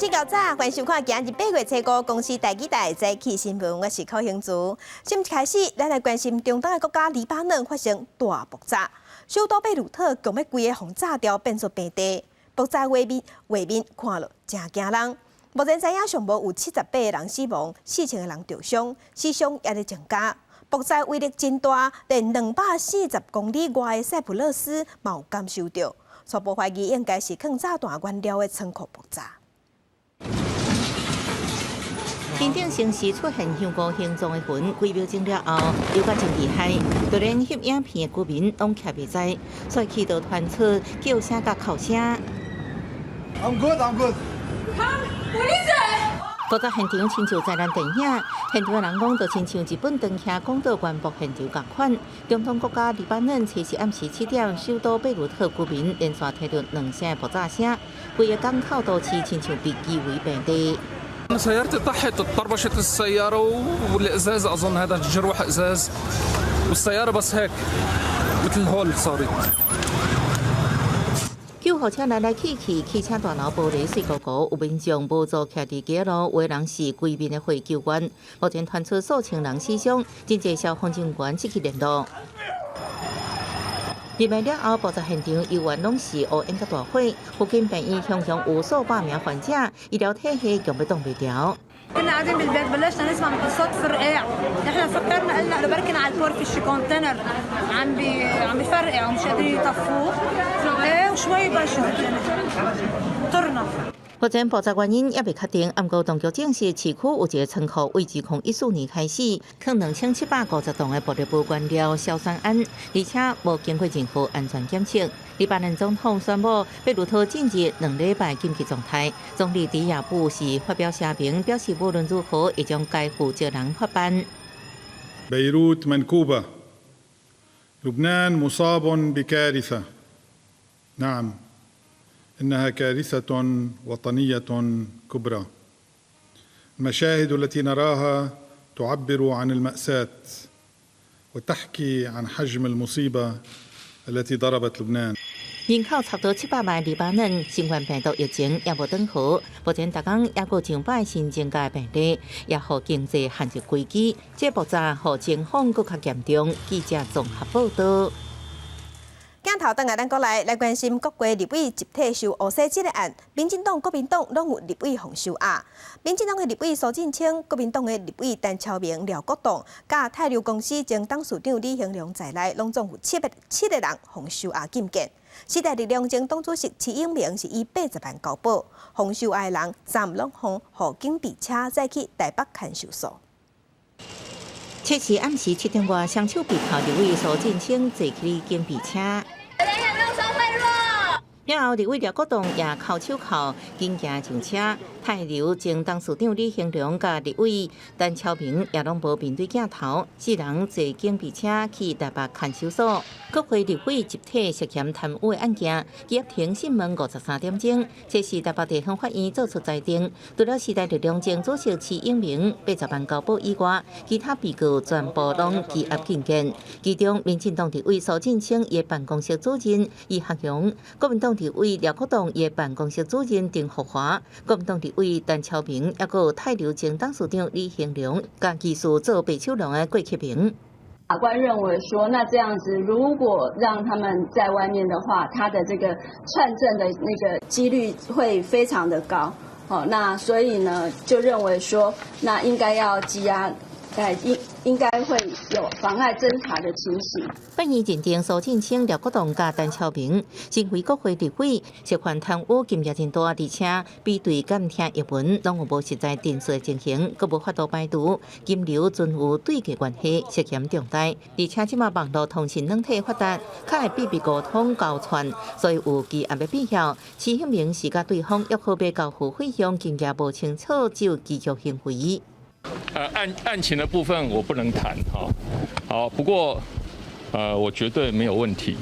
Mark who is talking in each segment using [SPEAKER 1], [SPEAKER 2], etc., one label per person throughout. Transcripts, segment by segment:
[SPEAKER 1] 時較早，歡迎收看今日8月初5公視台語台早起新聞，我是寇興珠。新聞開始，咱來關心中東的國家黎巴嫩發生大爆炸，首都貝魯特強欲規个予炸掉變做平地，爆炸畫面畫面看了誠驚人。目前知影上無有78個人死亡，4000個人著傷，死傷也咧增加。爆炸威力真大，連240公里外的塞浦路斯嘛有感受著。初步懷疑應該是囥炸彈原料的倉庫爆炸。
[SPEAKER 2] 天頂先是出現香菇形狀的雲，幾秒鐘了後，又閣真厲害，就連翕影片的居民攏徛袂在，所以氣到傳出叫聲佮哭聲。
[SPEAKER 3] I'm good, I'm good.
[SPEAKER 2] 爆炸現場親像災難電影，現場的人講，就親像日本長崎廣島原爆現場仝款。中東國家黎巴嫩初四暗時7點，首都貝魯特居民連續聽著兩聲爆炸聲，規个港口都市親像被夷為平地。
[SPEAKER 4] سيارتي طحت طربشت السيارة والإزاز أظن هذا جروح إزاز والسيارة بس هيك مثل هول صارت.
[SPEAKER 2] 救護車來來去去，汽車大樓玻璃碎糊糊，有民眾無助徛佇街路，有的人是規面的血救援。目前傳出數千人死傷，真濟消防人員失去聯絡。入來了後，爆炸現場猶原攏是烏煙佮大火，附近病院常常有數百名患者，醫療體系強欲擋袂牢。
[SPEAKER 5] كنا قاعدين بالبيت بلشنا نسمع مثل صوت فرقع نحن فكرنا قلنا انه بركن على البور في شي container عم بي عم بفرقع ومش قادرين يطفوه ايه وشوي بلشت طرنا.
[SPEAKER 2] 目前爆炸原因猶未確定，毋過當局證實市區有一個倉庫，為2014年開始，囥2750噸的玻璃布原料硝酸銨，而且無經過任何安全檢測。黎巴嫩總統宣布貝魯特進入2禮拜緊急狀態，總理迪亞布是發表聲明，表示無論如何會將該負責人法辦。
[SPEAKER 3] بيروت منكوبة لبنان مصاب بكارثة نعم إنها كارثة وطنية كبرى المشاهد التي نراها تعبر عن المأساة وتحكي عن حجم المصيبة التي ضربت لبنان.
[SPEAKER 2] 人口差不多700萬黎巴嫩，新冠病毒疫情猶無轉好，目前逐工猶閣上百新增加病例，也予經濟陷入危機。這爆炸予情況閣較嚴重。記者綜合報道。
[SPEAKER 1] 鏡頭轉來咱國內來關心國會立委集體受烏洗這个案，民進黨、國民黨攏有立委予收押。民進黨的立委蘇震清，國民黨的立委陳超明、廖國棟，佮泰流公司前董事長李興龍在內，攏總有七個七个人予收押禁見。時代力量前黨主席徐永明是以80萬交保，予收押的人昨暗攏予警備車載去台北看守所。
[SPEAKER 2] 七時暗時7點外，雙手被銬立委蘇震清坐起警備車。了後，立委廖國棟也銬手銬緊行上車。泰流前董事長李興龍佮立委陳超明也攏無面對鏡頭，四人坐警備車去台北看守所。國會立委集體涉嫌貪污的案件，羁押庭審問53點鐘，這是台北地方法院做出裁定。除了時代力量前主席徐永明80萬交保以外，其他被告全部攏羈押禁見。其中，民進黨立委蘇震清伊辦公室主任易學勇，國民黨立委廖國棟伊辦公室主任丁福華，國民黨立委陳超明，抑閣有泰流前董事長李興龍，佮技術做白手龍的郭克明。
[SPEAKER 6] 法官認為說，那這樣子如果讓他們在外面的話，他的這個串證的那個幾率會非常的高。好，那所以呢，就認為說，那應該要羈押。應應該會有妨礙偵查的情形。
[SPEAKER 2] 法院認定蘇震清、廖國棟佮陳超明身為國會立委，涉犯貪污金額真大，而且比對監聽譯文攏有無實在陳述的情形，閣無法度排除金流存有對價關係，涉嫌重大。而且這馬網路通訊軟體發達，較會秘密溝通交傳，所以有羈押的必要。徐永明是佮對方約好欲交付費用，金額無清楚，就拒絕行為。
[SPEAKER 4] 案情的部分我不能談哈，好，不過我絕對沒有問題。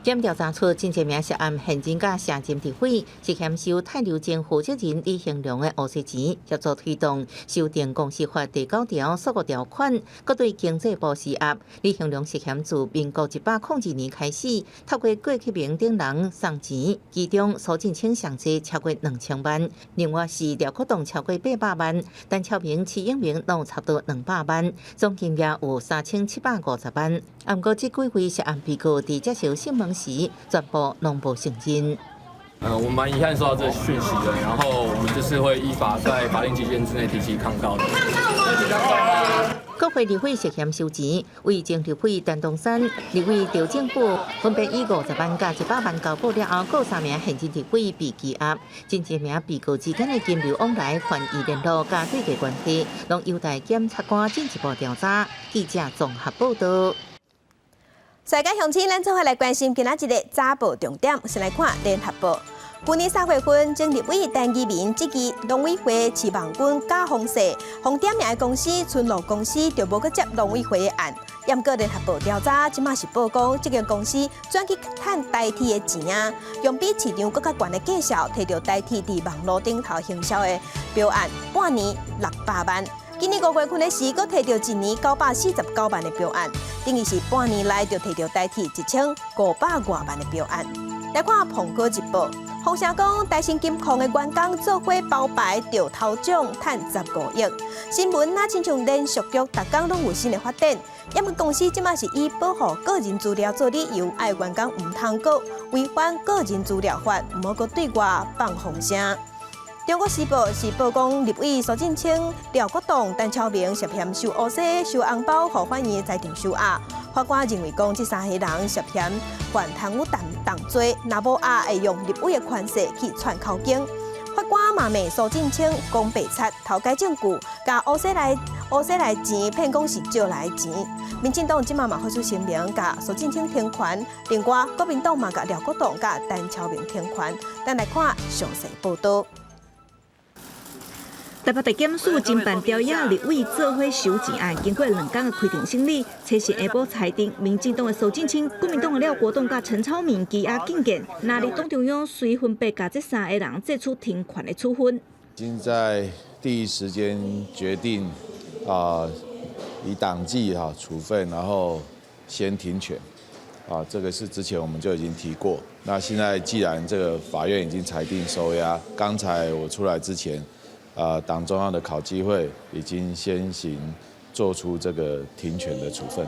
[SPEAKER 2] 檢調查出真濟名涉案現任佮卸任立委，涉嫌收泰流前負責人李興龍的烏色錢，協助推動修訂公司法第九條鎖國條款，閣對經濟部施壓。李興龍涉嫌自民國102年開始，透過郭啟明等人送錢，其中蘇震清上濟超過2000萬，另外是廖國棟超過800萬，陳超明、徐永明攏差不多200萬，總金額有3750萬。毋過這幾位涉案被告佇接受審問時，全部攏無承認。
[SPEAKER 7] 我蠻遺憾收到這個訊息的，然後我們就是會依法在法定期間之內提起抗告的。
[SPEAKER 2] 國會立委涉嫌收錢，為前立委陳東山、立委趙正富分別以50萬佮100萬交保了後，閣三名現任立委被羈押，真濟名被告之間的金流往來、犯意聯絡佮對價關係，攏有待檢察官進一步調查。記者綜合報道。
[SPEAKER 1] 世界鄉親，咱做伙來關心今仔日的早報重點，先來看聯合報。去年3月份，前立委陳其明質疑農委會飼網軍假封稅，予點名的公司春露公司就無閣接農委會的案。毋過聯合報調查，這馬是報講，這間公司轉去趁台鐵的錢啊，用比市場閣較懸的價數，提著台鐵佇網路頂頭行銷的標案，半年600萬。今年5月份的時，閣提著一年949萬的標案，等於是半年內就提著台鐵1500外萬的標案。來看《蘋果日報》，風聲講台新金礦的員工做伙包牌著頭獎，趁15億。新聞若親像連續劇，逐工攏有新的發展。毋過公司這馬是以保護個人資料做理由，愛員工毋通閣違反個人資料法，毋好閣對外放風聲。中國時報是報講立委蘇震清、廖國棟、陳超明涉嫌收烏色、收紅包，予法院裁定收押。法官認為講，這三个人涉嫌犯貪污重罪，若無押會用立委的權勢去串口供。法官嘛罵蘇震清講白賊、偷改證據，共烏色來錢騙講是借來錢。民進黨這馬嘛發出聲明，共蘇震清停權。另外，國民黨嘛共廖國棟佮陳超明停權。咱來看詳細報道。
[SPEAKER 8] 台北地檢署偵辦朝野立委做伙收錢案，經過2工的開庭審理，初時下晡裁定，民進黨的蘇震清、國民黨的廖國棟佮陳超明羈押禁見，那佇黨中央隨分別共這三个人做出停權的處分。
[SPEAKER 9] 已經在第一時間決定啊，以黨紀哈處分，然後先停權。啊，這個是之前我們就已經提過。那現在既然這個法院已經裁定收押，剛才我出來之前，啊，黨中央的考紀會已經先行做出這個停權的處分。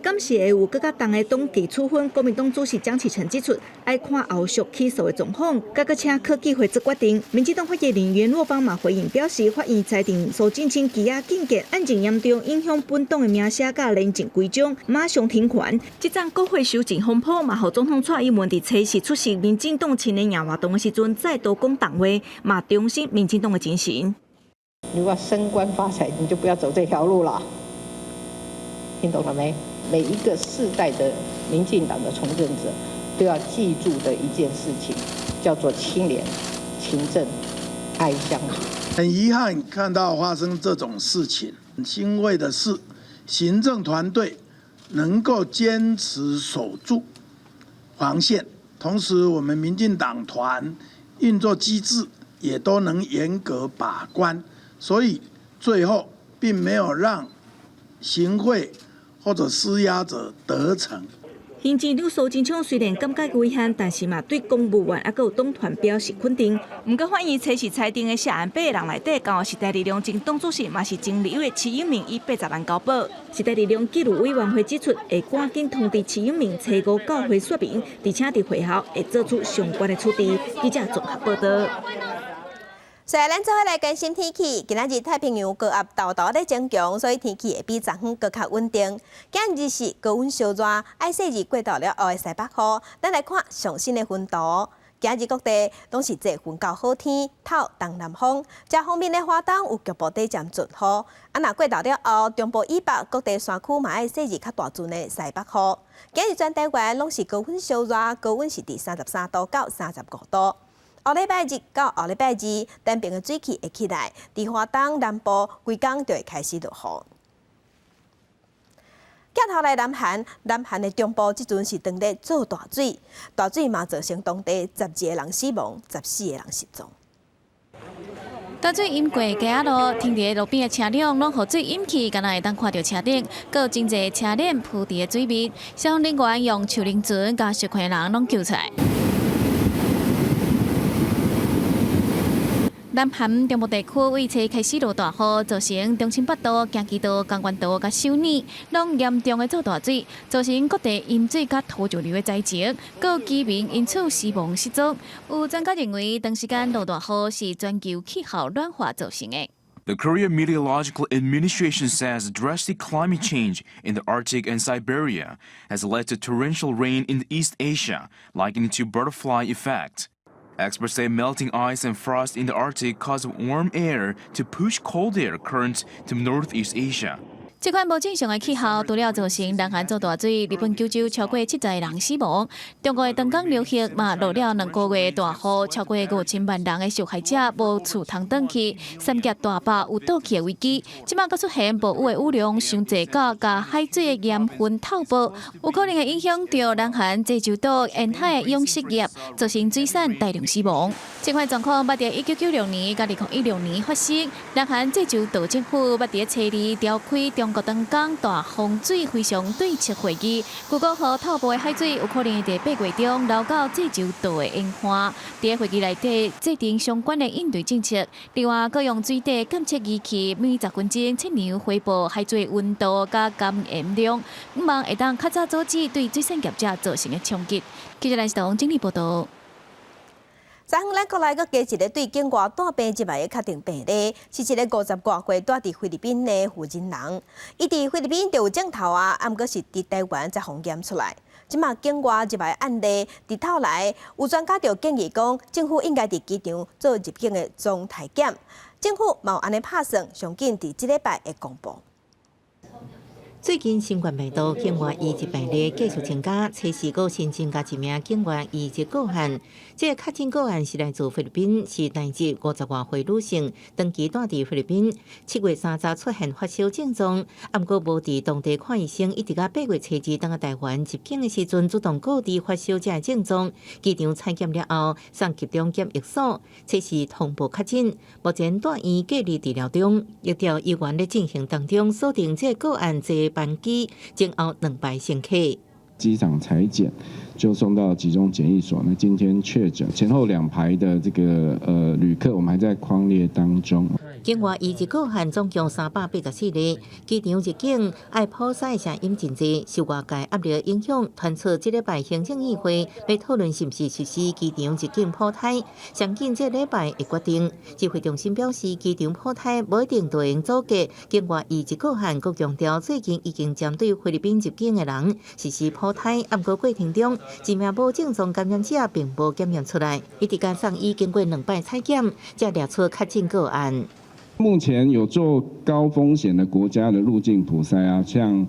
[SPEAKER 8] 敢是會有閣較重的黨紀處分？國民黨主席江啟臣指出，愛看後續起訴的狀況，閣閣請考紀會做決定。民進黨發言人顏若芳嘛回應表示，法院裁定蘇震清羈押禁見，案情嚴重，影響本黨的名聲佮廉政規章，馬上停權。這樁國會收錢風波嘛，予總統蔡英文佇初四出席民進黨青年營活動的時陣，再度講重話，嘛重申民進黨的精神。
[SPEAKER 10] 如果升官發財，你就不要走這條路了。聽懂了沒？每一個世代的民進黨的從政者都要記住的一件事情，叫做清廉、勤政、愛鄉。
[SPEAKER 11] 很遺憾看到發生這種事情，很欣慰的是，行政團隊能夠堅持守住防線，同時我們民進黨團運作機制也都能嚴格把關，所以最後並沒有讓行賄或者施壓者得逞。
[SPEAKER 8] 行政長蘇貞昌雖然感覺遺憾，但是嘛對公務員猶閣有黨團表示肯定。毋過法院初時裁定的涉案八个人內底，共時代力量前黨主席嘛是前立委徐永明以80萬交保。時代力量紀律委員會指出，會趕緊通知徐永明初五到會說明，而且佇會後會做出相關的處置。記者綜合報道。
[SPEAKER 1] 所以咱做伙來關心天氣。今仔日太平洋高壓沓沓咧增強，所以天氣會比昨昏閣較穩定。今日是高溫燒熱，愛細日過渡了後的西北雨。咱來看上新的雲圖。今日各地攏是濟雲到好天，透東南風。遮方面的花東有局部短暫陣雨。啊，若過晝了後，中部以北各地山區嘛愛細日較大陣的西北雨。今日全台灣攏是高溫燒熱，高溫是佇33度到35度。後禮拜日到後禮拜二，東邊的水汽會起來，佇花東南部規工就會開始落雨。鏡頭。頭來南韓，南韓的中部這陣是當咧做大水，大水嘛造成當地十二個人死亡，14個人失蹤。
[SPEAKER 12] 大水淹過街仔路，停佇路邊的車輛攏予水淹去，敢若會當看著車頂，閣有真濟車鏈浮佇个水面，消防人員用樹奶船共受困的人攏救出來。南韓中部地區為初開始落大雨，造成忠清北道、京畿道、江原道佮首爾攏嚴重的做大水，造成各地淹水佮土石流的災情，閣有居民因此死亡失蹤。有專家認為，長時間落大雨是全球氣候暖化造成的。
[SPEAKER 13] The Korea Meteorological Administration says drastic climate change in the Arctic and Siberia has led to torrential rain in East Asia, likened to butterfly effect. Experts say melting ice and frost in the Arctic cause warm air to push cold air currents to Northeast Asia.
[SPEAKER 12] 這款無正常的氣候，除了造成南韓做大水，日本九州超過70個人死亡。中國的長江流域嘛落了2個月大雨，超過5000萬人的受害者無厝通轉去，三峽大壩有倒去的危機。這馬閣出現暴雨的雨量傷濟，佮海水的鹽分透薄，有可能會影響著南韓濟州島沿海的養殖業，造成水產大量死亡。這款狀況捌佇1996年佮2016年發生。南韓濟州島政府捌佇初二召開中國長江大洪水非常對策會議，預估予透薄的海水有可能會佇8月中流到濟州島的沿岸。佇會議內底制定相關的應對政策，另外，閣用水底監測儀器每10分鐘測量回報海水溫度佮含鹽量，向望會當較早阻止對水產業者造成的衝擊。記者來自整理報道。
[SPEAKER 1] 昨昏咱國內閣加一个對境外帶病入來的確診病例，是一个50外歲蹛佇菲律賓的婦人人。伊佇菲律賓就有症頭啊，毋過是佇台灣才予驗出來。這馬境外入來案例，佇透來有專家就建議講，政府應該佇機場做入境的總篩檢。政府嘛有按呢拍算，上緊佇這禮拜會公布。
[SPEAKER 2] 最近新冠病毒境外移入病例繼續增加，初四閣新增加一名境外移入個案。這个確診個案是來自菲律賓，是台籍50外歲女性，長期蹛佇菲律賓。7月30出現發燒症狀，毋過無佇當地看醫生，一直到8月初二轉來台灣入境的時陣，主動告知發燒這个症狀。機場採檢了後，送集中檢疫所，測試通報確診。目前蹛院隔離治療中，疫調猶原咧進行當中，鎖定這个個案坐班機前後兩排乘客。
[SPEAKER 14] 機場採檢就送到集中檢疫所。那今天確診前後兩排的這個旅客，我們還在匡列當中。
[SPEAKER 2] 境外移入個案總共384例，機場入境愛普篩聲音真濟，受外界壓力影響，傳出這禮拜行政院會欲討論是毋是實施機場入境普篩，上緊這禮拜會決定。指揮中心表示，機場普篩無一定就會阻隔境外移入個案，閣強調最近已經針對菲律賓入境的人實施普篩，毋過過程中一名無症狀感染者並無檢驗出來，一直共送醫經過兩擺採檢，才掠出確診個案。
[SPEAKER 14] 目前有做高風險的國家的入境普篩啊，像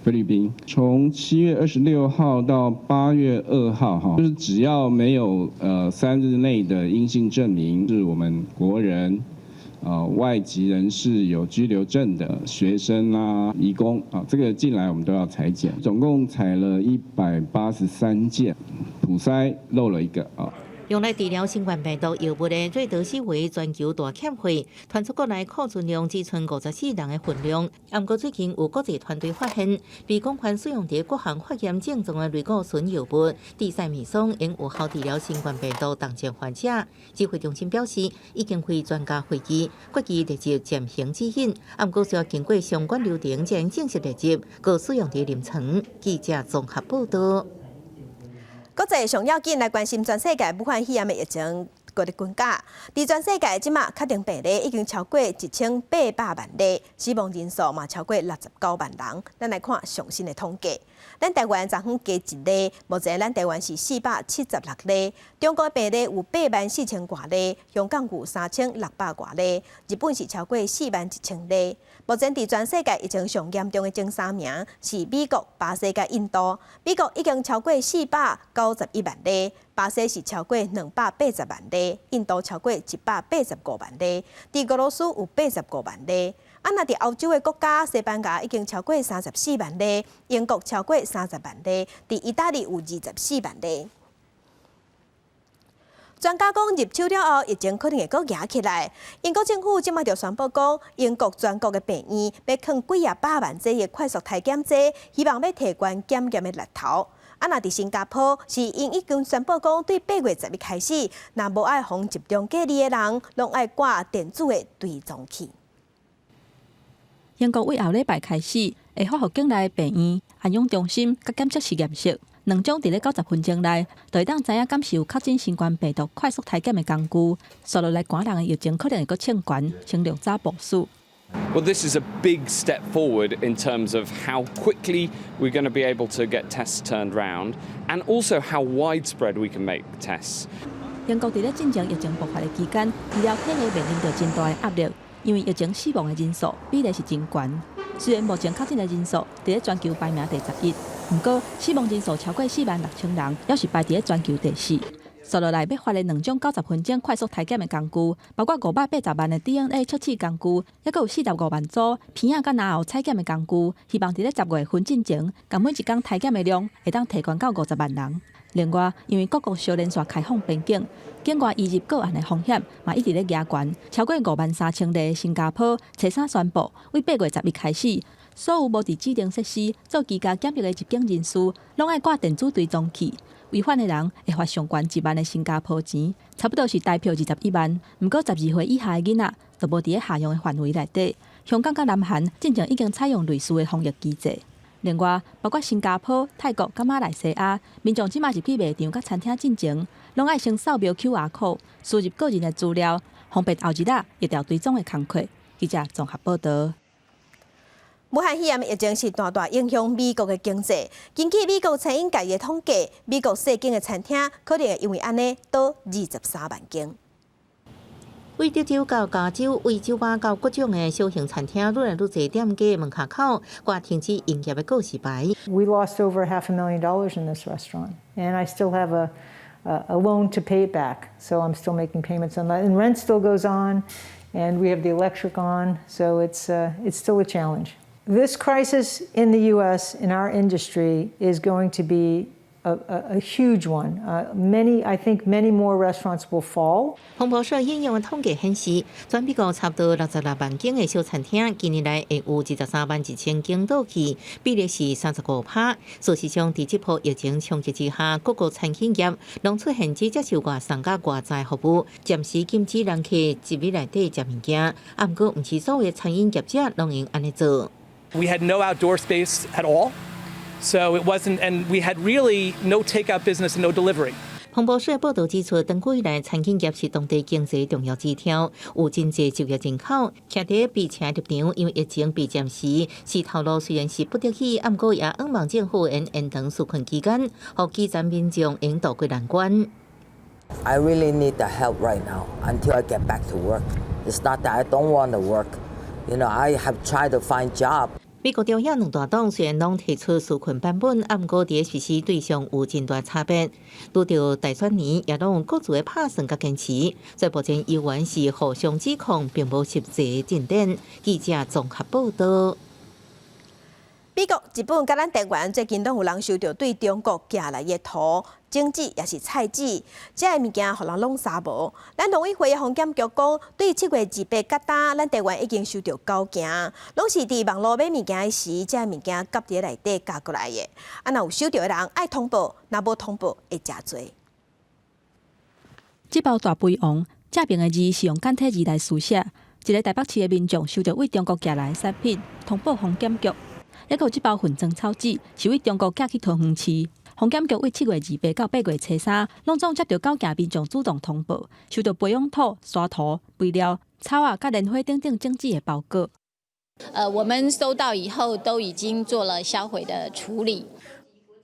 [SPEAKER 14] 菲律賓，從7月26號到8月2號，哈，就是只要沒有3日內的陰性證明，是我們國人、外籍人士有居留證的學生啊、移工啊，這個進來我們都要採檢，總共採了183件，普篩漏了一個啊。
[SPEAKER 2] 用來治療新冠病毒藥物的瑞德西韋全球大欠貨，傳出國內庫存量只剩54人的份量。毋過最近有國際團隊發現，被廣泛使用佇各項發炎症狀的類固醇藥物地塞米松，應有效治療新冠病毒重症患者。指揮中心表示，已經開專家會議，決議列入暫行指引。毋過需要經過相關流程，才能正式列入，閣使用佇臨床。記者綜合報道。
[SPEAKER 1] 國際上要緊來關心全世界武漢肺炎的疫情閣咧增加。佇全世界這馬確診病例已經超過1800萬例，死亡人數嘛超過69萬人。咱來看上新的統計，咱台灣昨昏加一例，目前咱台灣是476例。中國病例有8萬4千外例，香港有3600外例，日本是超過4萬1千例。目前佇全世界疫情上嚴重的前三名是美國、巴西佮印度。美國已經超過491萬例，巴西是超過280萬例，印度超過185萬例，佇俄羅斯有85萬例。啊，若佇歐洲的國家，西班牙已經超過34萬例，英國超過30萬例，佇意大利有24萬例。專家講入秋了後，疫情可能會閣夯起來。英國政府這擺就宣布講，英國全國的病院欲囥幾仔百萬劑的快速篩檢劑，希望欲提懸檢驗的力頭。啊，若佇新加坡是𪜶已經宣布講，對8月11開始，若無愛予集中隔離的人，攏愛掛電子的追蹤器。
[SPEAKER 15] 英國對後禮拜開始，會發予境內病院、安養中心佮檢測實驗室，兩種佇咧90分鐘內，就會當知影敢是有確診新冠病毒快速篩檢的工具，紲落來寒人的疫情可能會閣衝懸，先量早部署。
[SPEAKER 16] Well, this is a big step forward in terms of how quickly we're going to be able to get tests turned round, and also how widespread we can make tests.
[SPEAKER 15] 英國佇咧進前疫情爆發的期間，醫療體系面臨著真大的壓力，因為疫情死亡的人數比例是真懸。雖然目前確診的人數佇咧全球排名第11，毋過死亡人數超過4萬6千人，猶是排佇咧全球第四。紲落來欲發的兩種90分鐘快速篩檢的工具，包括580萬的 DNA 測試工具，猶閣有45萬組鼻仔佮嚨喉採檢的工具，希望佇咧10月份進前，共每一工篩檢的量會當提懸到50萬人。另外，因為各國相連續開放邊境，境外移入個案的風險嘛一直咧加懸，超過5萬3千例新加坡，初三宣布，對8月11開始，所有無佇指定設施做居家檢疫的入境人士，攏愛掛電子追蹤器。違反的人會罰上懸1萬的新加坡錢，差不多是台票21萬。毋過12歲以下的囡仔，就無佇咧適用的範圍內底。香港佮南韓進前已經採用類似的防疫機制。另外，包括新加坡、泰國佮馬來西亞，民眾這馬入去賣場佮餐廳進前，攏愛先掃描 QR code，輸入個人的資料，方便後日仔疫調追蹤的工課。記者綜合報導。
[SPEAKER 1] 武漢肺炎疫情是大大影響美國的經濟。根據美國餐飲界的統計，美國細間的餐廳可能會因為按呢倒23萬間。
[SPEAKER 2] 對德州到加州，為酒吧到各種的小型餐廳，愈來愈濟店家門跤口掛停止營業的告示牌。
[SPEAKER 17] We lost over half a million dollars in this restaurant, and I still have a loan to pay it back. So I'm still making payments on that, and rent still goes on, and we have the electric on, so it's still a challenge. This crisis in the U.S. in our industry is going to be a huge one. I think many more restaurants will fall.
[SPEAKER 2] 彭博社引用的統計顯示，全美國差不多66萬間的小餐廳，今年來會有23萬1千間倒去，比例是35%。事實上，佇這波疫情衝擊之下，各國餐飲業攏出現只接受外送佮外帶服務，暫時禁止人客入去內底食物件。啊，毋過毋是所有的餐飲業者攏會按呢做。
[SPEAKER 18] We had no outdoor space at all. So it wasn't, and we had really no takeout business and no delivery.
[SPEAKER 2] 彭博社報道指出，長久以來，餐飲業是當地經濟重要支柱，有真濟就業人口。徛佇被請入場，因為疫情被暫時，是頭路雖然是不得已，毋過也向望政府延延長紓困期間，予基層民眾會渡過難關。
[SPEAKER 19] I really need the help right now until I get back to work. It's not that I don't want to work. I have tried to find job.
[SPEAKER 2] 美國朝野兩大黨雖然攏提出紓困版本，啊，毋過佇實施對象有真大差別。拄著大選年，也攏有各自的拍算佮堅持。所以目前猶原是互相指控，並無實際進展。記者綜合報導。
[SPEAKER 1] 美國、日本佮咱台灣最近攏有人收著對中國寄來的塗、種子抑是菜籽，這个物件予人攏捎無。咱農委會風險局講，對7月28到今，咱台灣已經收著九件，攏是佇網路買物件時，這个物件夾佇內底寄過來的。啊，若有收著的人愛通報，若無通報會誠濟。
[SPEAKER 15] 這包大肥王正爿的字是用簡體字來書寫。一个台北市的民眾收著對中國寄來的產品，通報風險局。猶閣有這包混裝草紙，是對中國寄去桃園市。風險局對7月28到8月初3，攏總接著九件民眾主動通報，收著培養土、沙土、肥料、草仔、佮蓮花等等種子的包裹。
[SPEAKER 20] 我們收到以後都已經做了銷毀的處理。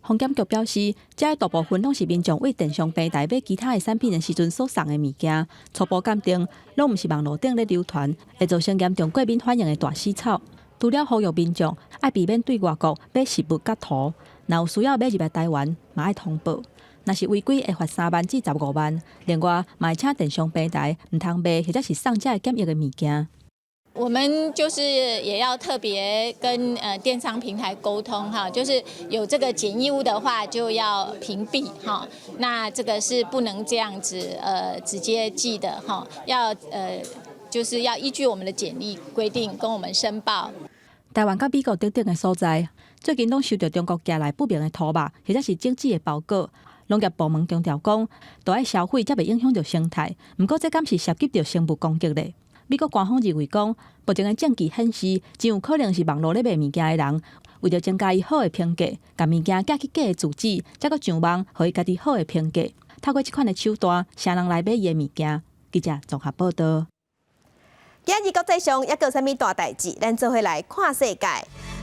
[SPEAKER 15] 風險局表示，這大部分攏是民眾對電商平台買其他的產品的時陣所送的物件，初步鑑定攏毋是網路頂咧流傳，會造成嚴重過敏反應的大死草。除了呼籲民眾愛避免對外國買食物佮塗，若有需要買入來台灣，嘛愛通報。若是違規，會罰3萬至15萬。另外，嘛會請電商平台毋通賣或者是送這个檢疫的物件。
[SPEAKER 20] 我們就是也要特別跟電商平台溝通哈，就是有這個檢疫物的話就要屏蔽哈，那這個是不能這樣子直接寄的哈，要就是要依據我們的檢疫規定跟我們申報。
[SPEAKER 15] 台灣佮美國等等的所在，最近攏收著中國寄來不明的土肉，或者是種子的包裹。農業部門強調講，著愛銷毀才袂影響著生態。毋過，這敢是涉及著生物攻擊咧？美國官方認為講，目前的證據顯示，真有可能是網路咧賣物件的人，為著增加伊好的評價，共物件寄去假的住址，才閣上網，予伊家己好的評價。透過這款的手段，啥人來買伊的物件？記者綜合報導。
[SPEAKER 1] 今日國際上猶閣有啥物大代誌？咱做伙來看世界。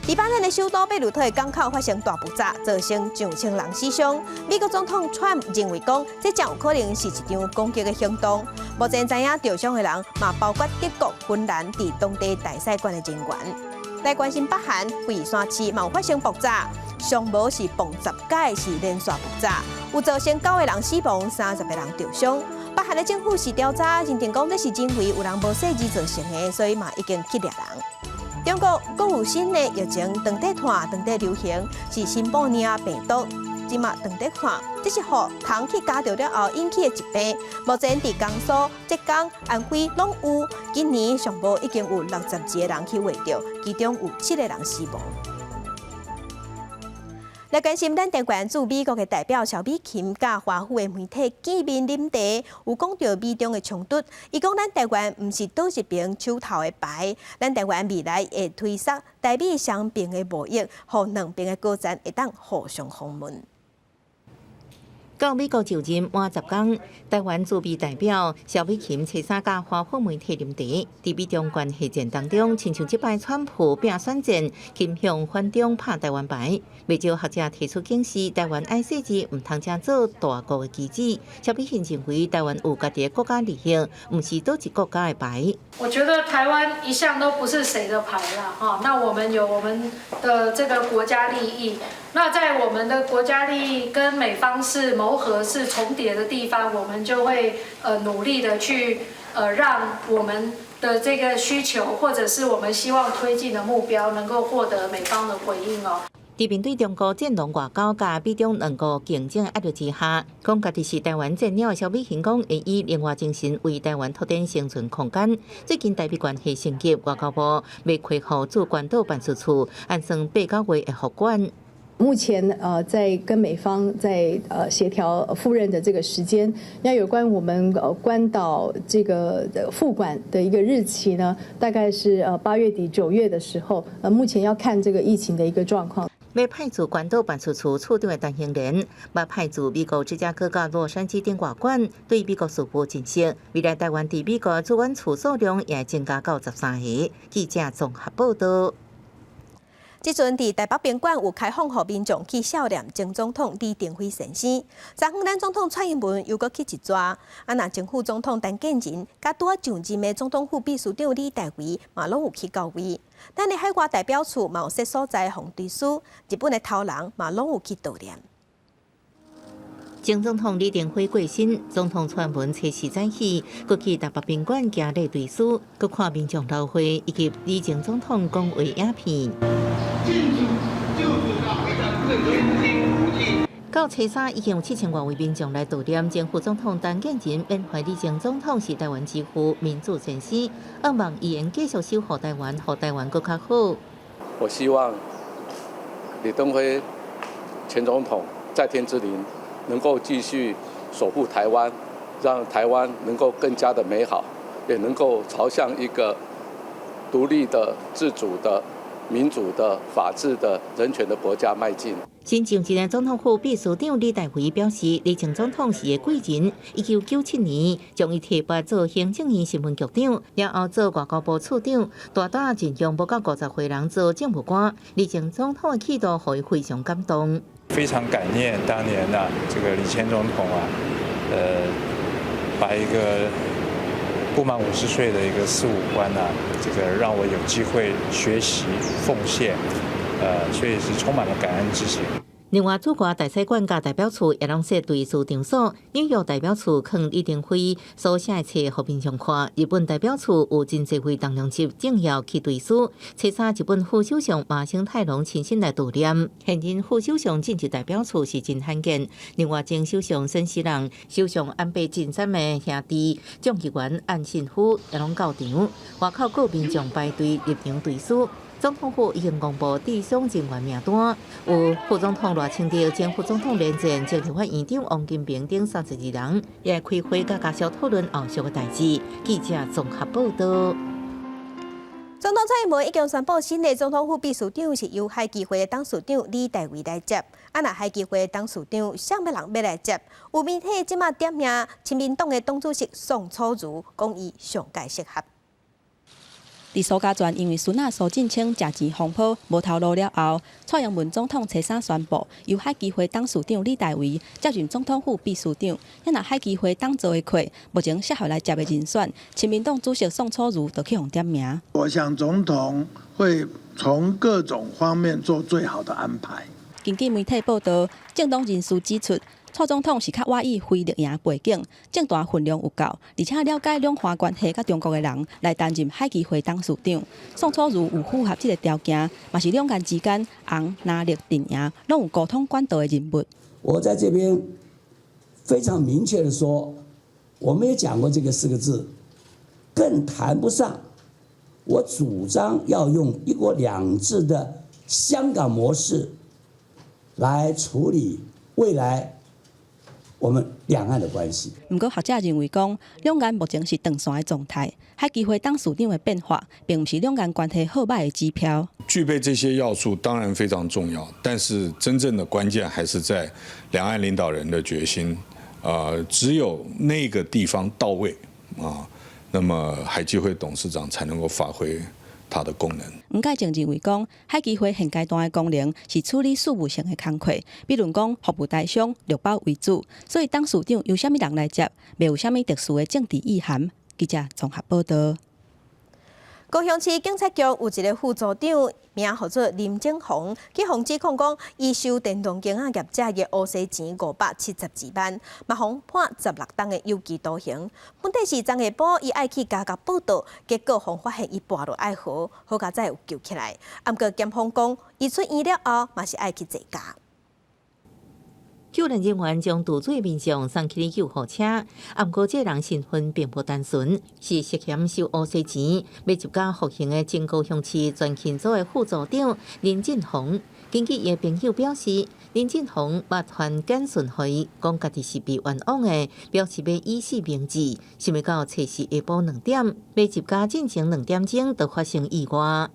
[SPEAKER 1] 黎巴嫩的首都貝魯特的港口發生大爆炸，造成上千人死傷。美國總統川普認為講，這誠有可能是一場攻擊的行動。目前知影著傷的人，嘛包括德國、芬蘭佇當地大使館的人員。來關心北韓龜山市嘛有發生爆炸，上無是磅十擺是連續爆炸，有造成九個人死亡，30個人著傷。北韓的政府是調查認定講，這是認為有人無細緻造成的，所以嘛已經去掠人。中國閣有新的疫情當地傳，當地流行是新布尼亞病毒。這馬當地看，這是予蟲去咬著了後引起的疾病。目前佇江蘇、浙江、安徽攏有。今年上無已經有62個人去罹著，其中有七個人死亡。來關心咱台灣駐美國的代表蕭美琴，佮華府的媒體見面啉茶，有講著美中的衝突。伊講咱台灣毋是佗一邊手頭的牌，咱台灣未來會推捒台美雙邊的貿易，予兩邊的高層會當互相訪問。
[SPEAKER 2] 到美國就任滿10工，台灣駐美代表蕭美琴初三佮華府媒體啉茶，佇美中關係戰當中，親像這擺川普拼選戰，傾向反中拍台灣牌。袂少學者提出警示，台灣愛細緻，毋通成做大國的棋子。蕭美琴認為，台灣有家己的國家利益，毋是佗一國家的牌。
[SPEAKER 21] 我覺得台灣一向都不是誰的牌啦，哈，那我們有我們的這個國家利益。那在我們的國家利益跟美方是謀合是重疊的地方，我們就會努力的去讓我們的這個需求，或者是我們希望推進的目標，能夠獲得美方的回應哦。
[SPEAKER 2] 佇面對中國戰狼外交佮美中兩國競爭壓力之下，講家己是台灣戰鳥的蕭美琴講，會以靈活精神為台灣拓展生存空間。最近台美關係升級，外交部欲開放駐關島辦事處，按算八九月會復館。
[SPEAKER 22] 目前在跟美方在協調赴任的這個時間，那有關我們關島這個復館的一個日期呢，大概是8月底9月的時候，目前要看這個疫情的一個狀況。
[SPEAKER 2] 欲派駐關島辦事處處長的陳興蓮，嘛派駐美國芝加哥佮洛杉磯等外館，對美國事務進行。未來台灣佇美國駐館處數量也會增加到13個。記者綜合報導。
[SPEAKER 1] 這陣佇台北賓館有開放予民眾去悼念前總統李登輝先生。昨昏咱總統蔡英文又閣去一逝，啊，若前副總統陳建仁，佮拄仔上任的總統府秘書長李大維嘛攏有去到位。咱的海外代表處嘛有設所在予追思，日本的頭人嘛攏有去悼念。
[SPEAKER 2] 前總統李登輝過身，總統蔡英文初四早起，閣去台北賓館行禮追思，閣看民眾流血以及李前總統講話影片。到初三已經有7000外位民眾來悼念前副總統陳建仁，緬懷李前總統是台灣之父、民主先生，向望伊會繼續守護台灣，予台灣閣較好。
[SPEAKER 23] 我希望李登輝前總統在天之靈能夠繼續守護台灣，讓台灣能夠更加的美好，也能夠朝向一個獨立的、自主的、民主的、法治的、人權的國家邁進。
[SPEAKER 2] 新上任的總統府秘書長李大維表示，李前總統是个貴人。1997年將伊提拔做行政院新聞局長，了後做外交部次長，大大任用無到50歲人做政務官。李前總統的氣度，予伊非常感動。
[SPEAKER 24] 非常感念當年啊，這個李前總統啊，把一個不滿50歲的一個事務官啊，這個讓我有機會學習奉獻。所以是充滿了感恩之情。
[SPEAKER 2] 另外，駐外大使館佮代表處也攏設對峙場所。紐約代表處囥李登輝所寫的冊予民眾看。日本代表處有真濟位重量級政要去追思。初三，日本副首相麻生太郎親身來悼念。現任副首相進入代表處是真罕見。另外，前首相森喜朗、首相安倍晉三的兄弟眾議員岸信夫也攏到場。外口閣有民眾排隊入場追思。總統府已經公布治喪人員名單，有副總統賴清德、前副總統連戰、前立法院長王金平等32人，也會開會佮家屬討論後續的代誌。記者綜合報道。
[SPEAKER 1] 總統蔡英文已經宣布，新的總統府秘書長是由海基會的董事長李大維來接。啊，若海基會的董事長，啥物人欲來接？有媒體這馬點名親民黨的黨主席宋楚瑜，講伊上蓋適合。
[SPEAKER 15] 佇蘇家全因為孫仔蘇震清食錢風波無頭路了後，蔡英文總統初三宣布，由海基會董事長李大維接任總統府秘書長。若海基會董座的缺，目前適合來接的人選，親民黨主席宋楚瑜就去予點名。
[SPEAKER 11] 我想總統會從各種方面做最好的安排。
[SPEAKER 15] 根據媒體報道，政黨人士指出，蔡總統是較倚意非綠營背景，政壇分量有夠，而且了解兩岸關係佮中國的人來擔任海基會董事長。宋楚瑜有符合這个條件，嘛是兩岸之間紅藍綠陣營攏有溝通管道的人物。
[SPEAKER 3] 我在這邊非常明確的說，我沒有講過這個四個字，更談不上我主張要用一國兩制的香港模式來處理未來我們兩岸的關係。
[SPEAKER 15] 毋過學者認為講，兩岸目前是斷線的狀態，海基會董事長的變化，並毋是兩岸關係好䆀的指標。
[SPEAKER 4] 具備這些要素當然非常重要，但是真正的關鍵還是在兩岸領導人的決心。只有那個地方到位啊，那麼海基會董事長才能夠發揮它的功能。
[SPEAKER 15] 黃介正認為講，海基會現階段的功能是處理事務性的工課，比如講服務台商、綠保為主，所以董事長由啥物人來接，袂有啥物特殊的政治意涵。記者綜合報道。
[SPEAKER 1] 高雄市警察局有一个副組長，名號做林正宏，去予指控講，伊收電動鏡仔業者的烏紗錢572萬，嘛予判16冬的有期徒刑。本底是昨下晡，伊愛去加甲報到，結果予發現伊跋落愛河，好佳哉有救起來。毋過檢方講，伊出院了後，嘛是愛去坐監。
[SPEAKER 2] 救援人員將墜水民眾送去救護車，啊，毋過這人身份並無單純，是涉嫌收烏紗錢，欲入監服刑的前高雄市全勤組的副組長林進宏。根據伊的朋友表示，林進宏捌傳簡訊予伊，講家己是被冤枉的，表示欲以死明志。想欲到初四下晡2點，欲入監進前2點鐘就發生意外。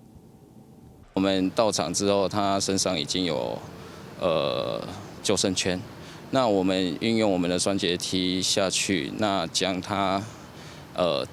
[SPEAKER 5] 我們到場之後，他身上已經有救生圈，那我們運用我們的雙節梯下去，那將他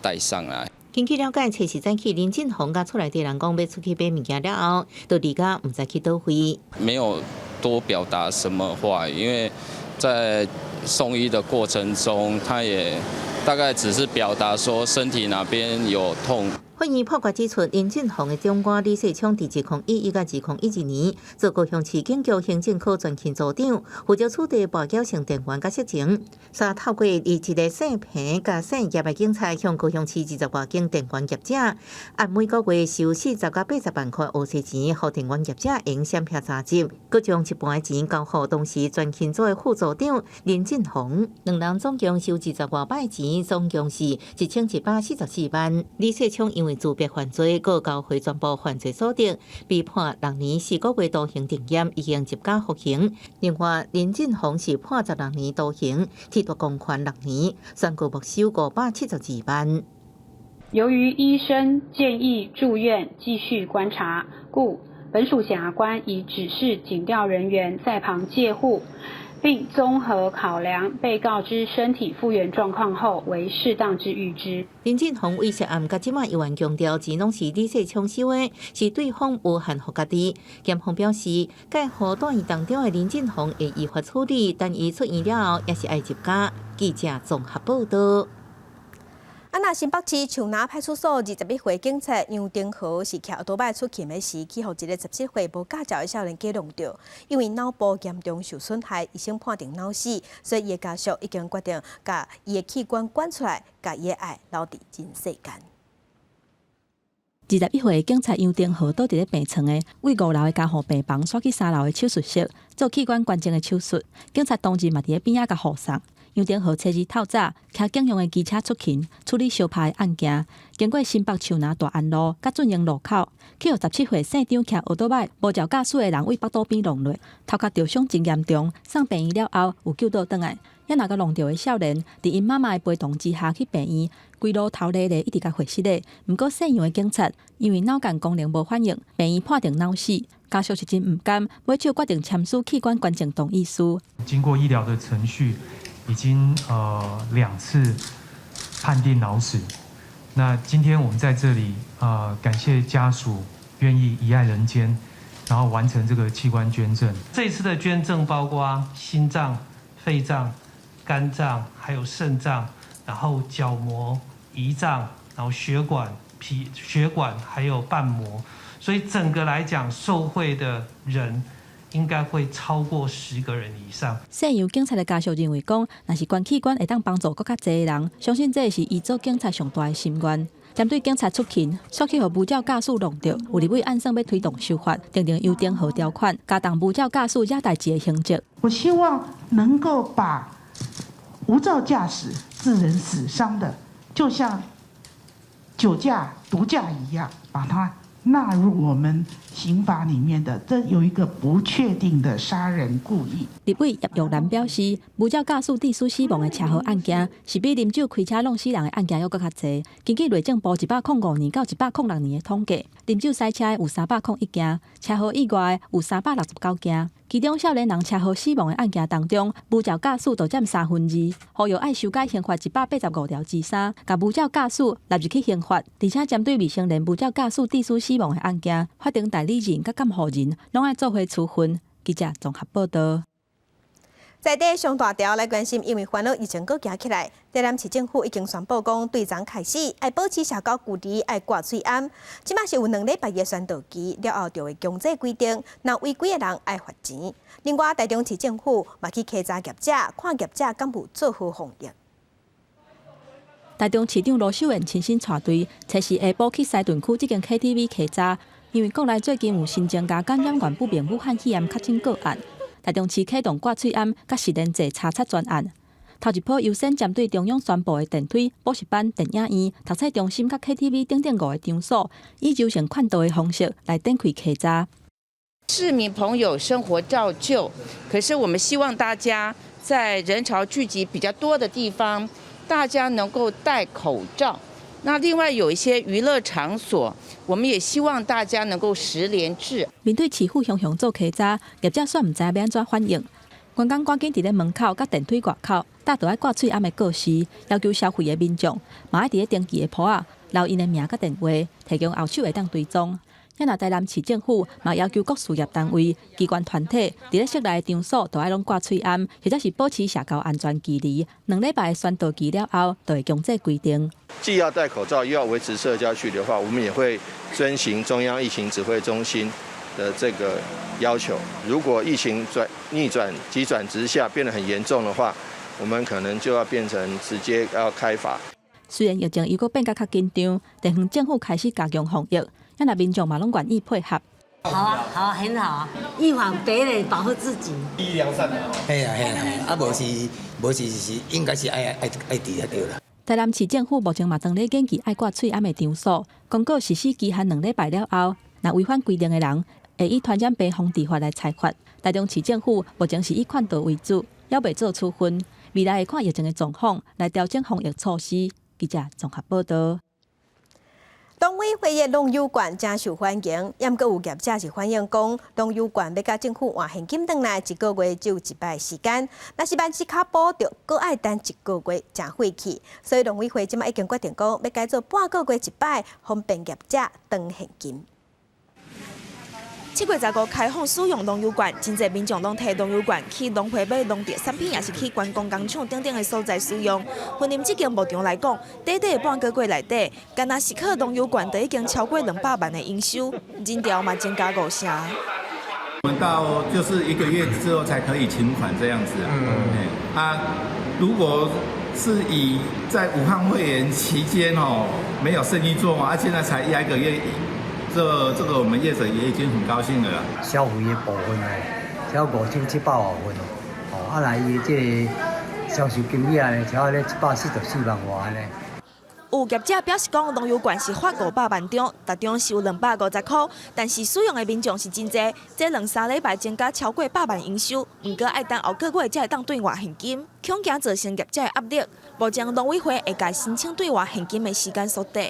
[SPEAKER 5] 帶上來。
[SPEAKER 2] 根據了解，初四早起林進宏佮厝內底人講欲出去買物件了後，就離家毋知去佗位。
[SPEAKER 5] 沒有多表達什麼話，因為在送醫的過程中，他也大概只是表達說身體哪邊有痛。
[SPEAKER 2] 法院判決指出，林進宏的長官李世昌佇2011佮2012年做高雄市警局刑警科全勤組長，負責處理跋筊性電源佮色情。煞透過伊一个姓彭佮姓葉的警察向高雄市20外間電源業者，按每個月收40到80萬塊烏紗錢，予電源業者用閃避查緝，閣將一半的錢交予當時全勤組的副組長林進宏。兩人總共收20外擺錢，總共是1144萬。李世昌因為自白犯罪，閣交回全部犯罪所得，被判6年4個月徒刑定讞，已經入監服刑。另外，林進宏是判16年徒刑，剝奪公權6年，宣告沒收572萬。
[SPEAKER 6] 由於醫生建議住院繼續觀察，故本署檢察官已指示警調人員在旁戒護，並綜合考量被告之身體復原狀況後，為適當之預知。
[SPEAKER 2] 林進宏為涉案，佮這馬猶原強調錢攏是李世昌收的，是對方誣陷予家己。檢方表示，蓋予住院當中的林進宏會依法處理，但伊出院了後，也是愛入監。記者綜合報道。
[SPEAKER 1] 啊，若新北市樹林派出所21歲警察楊丁豪是騎歐多擺出勤的時，去予一个17歲無駕照的少年給挵著，因為腦部嚴重受損害，醫生判定腦死，所以伊的家屬已經決定共伊的器官捐出來，共伊的愛留佇人世間。
[SPEAKER 15] 21歲警察楊丁豪倒佇咧病床的，位五樓的加護病房，徙去3樓的手術室做器官捐贈的手術。警察當日嘛佇咧邊仔共護送。楊丁豪初二透早，騎警用的機車出勤處理相拍的案件，經過新北樹林大安路佮俊英路口，去予17歲姓張騎歐多擺無照駕駛的人位腹肚邊挵落，頭殼著傷真嚴重，送病院了後有救倒轉來。猶若共挵著的少年，佇𪜶媽媽的陪同之下去病院，規路頭咧咧一直共血死咧。毋過姓楊的警察因為腦幹功能無反應，病院判定腦死，家屬是真毋甘，尾手決定簽署器官捐贈同意書。
[SPEAKER 7] 經過醫療的程序，已經兩次判定腦死。那今天我們在這裡感謝家屬願意遺愛人間，然後完成這個器官捐贈。
[SPEAKER 8] 這次的捐贈包括心臟、肺臟、肝臟，還有腎臟，然後角膜、胰臟，然後血管、皮血管，還有瓣膜。所以整個來講，受惠的人應該會超過10個人以上。
[SPEAKER 15] 姓楊警察的家屬認為講，若是捐器官會當幫助閣較濟的人，相信這是伊做警察上大的心願。針對警察出勤，煞去予無照駕駛挵著，有立委按算欲推動修法，訂定優丁豪條款，加重無照駕駛惹代誌的刑責。
[SPEAKER 9] 我希望能夠把無照駕駛致人死傷的，就像酒駕、毒駕一樣，把它納入我們刑法裡面的，這有一個不確定的殺人故意。
[SPEAKER 15] 立委葉玉蘭表示，無照駕駛致使死亡的車禍案件，是比啉酒開車挵死人的案件猶閣較濟。根據內政部105年到106年的統計，啉酒駛車的有301件，車禍意外的有369件。其中少年人車禍死亡的案件當中，無照駕駛就佔2/3。呼籲愛修改刑法185條之3，共無照駕駛納入去刑法，而且針對未成年無照駕駛致使死亡的案件，法定代理人佮監護人攏愛做伙處分。記者綜合報道。
[SPEAKER 1] 在地上大條來關心，因為煩惱疫情閣行起來，台南市政府已經宣布講，對昨開始愛保持社交距離，愛掛喙罨。這馬是有2禮拜的宣導期，了後就會強制規定，若違規的人愛罰錢。另外，台中市政府嘛去稽查業者，看業者敢有做好防疫。
[SPEAKER 15] 台中市長盧秀燕親身帶隊，初四下晡去西屯區這間 KTV 稽查，因為國內最近有新增加感染源不明武漢肺炎確診個案。台中市啟動掛喙罨佮實聯制查冊專案，頭一波優先針對中央宣布的電梯、補習班、電影院、讀冊中心佮 KTV 等等五个場所，以柔性勸導的方式來展開稽查。
[SPEAKER 10] 市民朋友生活照舊，可是我們希望大家在人潮聚集比較多的地方，大家能夠戴口罩。那另外有一些娛樂場所，我們也希望大家能夠實聯制。
[SPEAKER 15] 面對市府雄雄做稽查，業者煞毋知欲按怎反應。員工趕緊佇咧門口佮電梯外口，貼著愛掛喙罨的告示，要求消費的民眾嘛愛佇咧登記的簿仔留𪜶的名佮電話，提供後手會當追蹤。遐若台南市政府嘛要求各事業單位、機關團體，佇咧室內的場所都愛攏掛喙罨，或者是保持社交安全距離。2禮拜的宣導期了後，就會強制規定。
[SPEAKER 25] 既要戴口罩，又要維持社交距離的話，我們也會遵循中央疫情指揮中心的這個要求。如果疫情轉逆轉、急轉直下，變得很嚴重的話，我們可能就要變成直接要開罰。
[SPEAKER 15] 雖然疫情又閣變甲較緊張，地方政府開始加強防疫。遐若民眾嘛攏願意配合。
[SPEAKER 26] 好啊，好啊，很好啊，預防別人，保護自己。
[SPEAKER 27] 醫良善啊！
[SPEAKER 28] 係啊係啊，啊無是無是是應該是愛愛愛佇就對啦。
[SPEAKER 15] 台南市政府目前嘛當咧研究愛掛喙罨的場所，公告實施期限2禮拜了後，若違反規定的人，會以傳染病防治法來裁罰。台中市政府目前是以勸導為主，猶未做處分，未來會看疫情的狀況來調整防疫措施。記者綜合報道。
[SPEAKER 1] 農委會的農遊券誠受歡迎，毋過有業者是反映講，農遊券欲佮政府換現金轉來，一個月只有一擺時間，若是慢一跤步，就閣愛等一個月，誠費氣。所以農委會這馬已經決定講，欲改做半個月一擺，方便業者轉現金。
[SPEAKER 12] 7月15開放使用農油券，真濟民眾攏提農油券去農會買農特產品，抑是去觀光工廠等等的所在使用。雲林這間牧場來講，短短半個月內底，干焦是靠農油券就已經超過200萬的營收，人潮嘛增加五成。
[SPEAKER 13] 我們到就是一個月之後才可以請款這樣子啊。啊，如果是以在武漢肺炎期間哦，沒有生意做嘛，啊，現在才一個月，這個我們業者也已經很高興了啦。
[SPEAKER 28] 消費的部分哦，才5700外份哦，啊來伊這個銷售金額呢，才咧144萬外呢。
[SPEAKER 12] 有業者表示講，農油券是發500萬張，逐張收250塊，但是使用的民眾是真濟，這兩三禮拜增加超過百萬營收，毋過愛等後個月才會當兌換現金，恐驚造成業者的壓力。目前農委會會共申請兌換現金的時間縮短。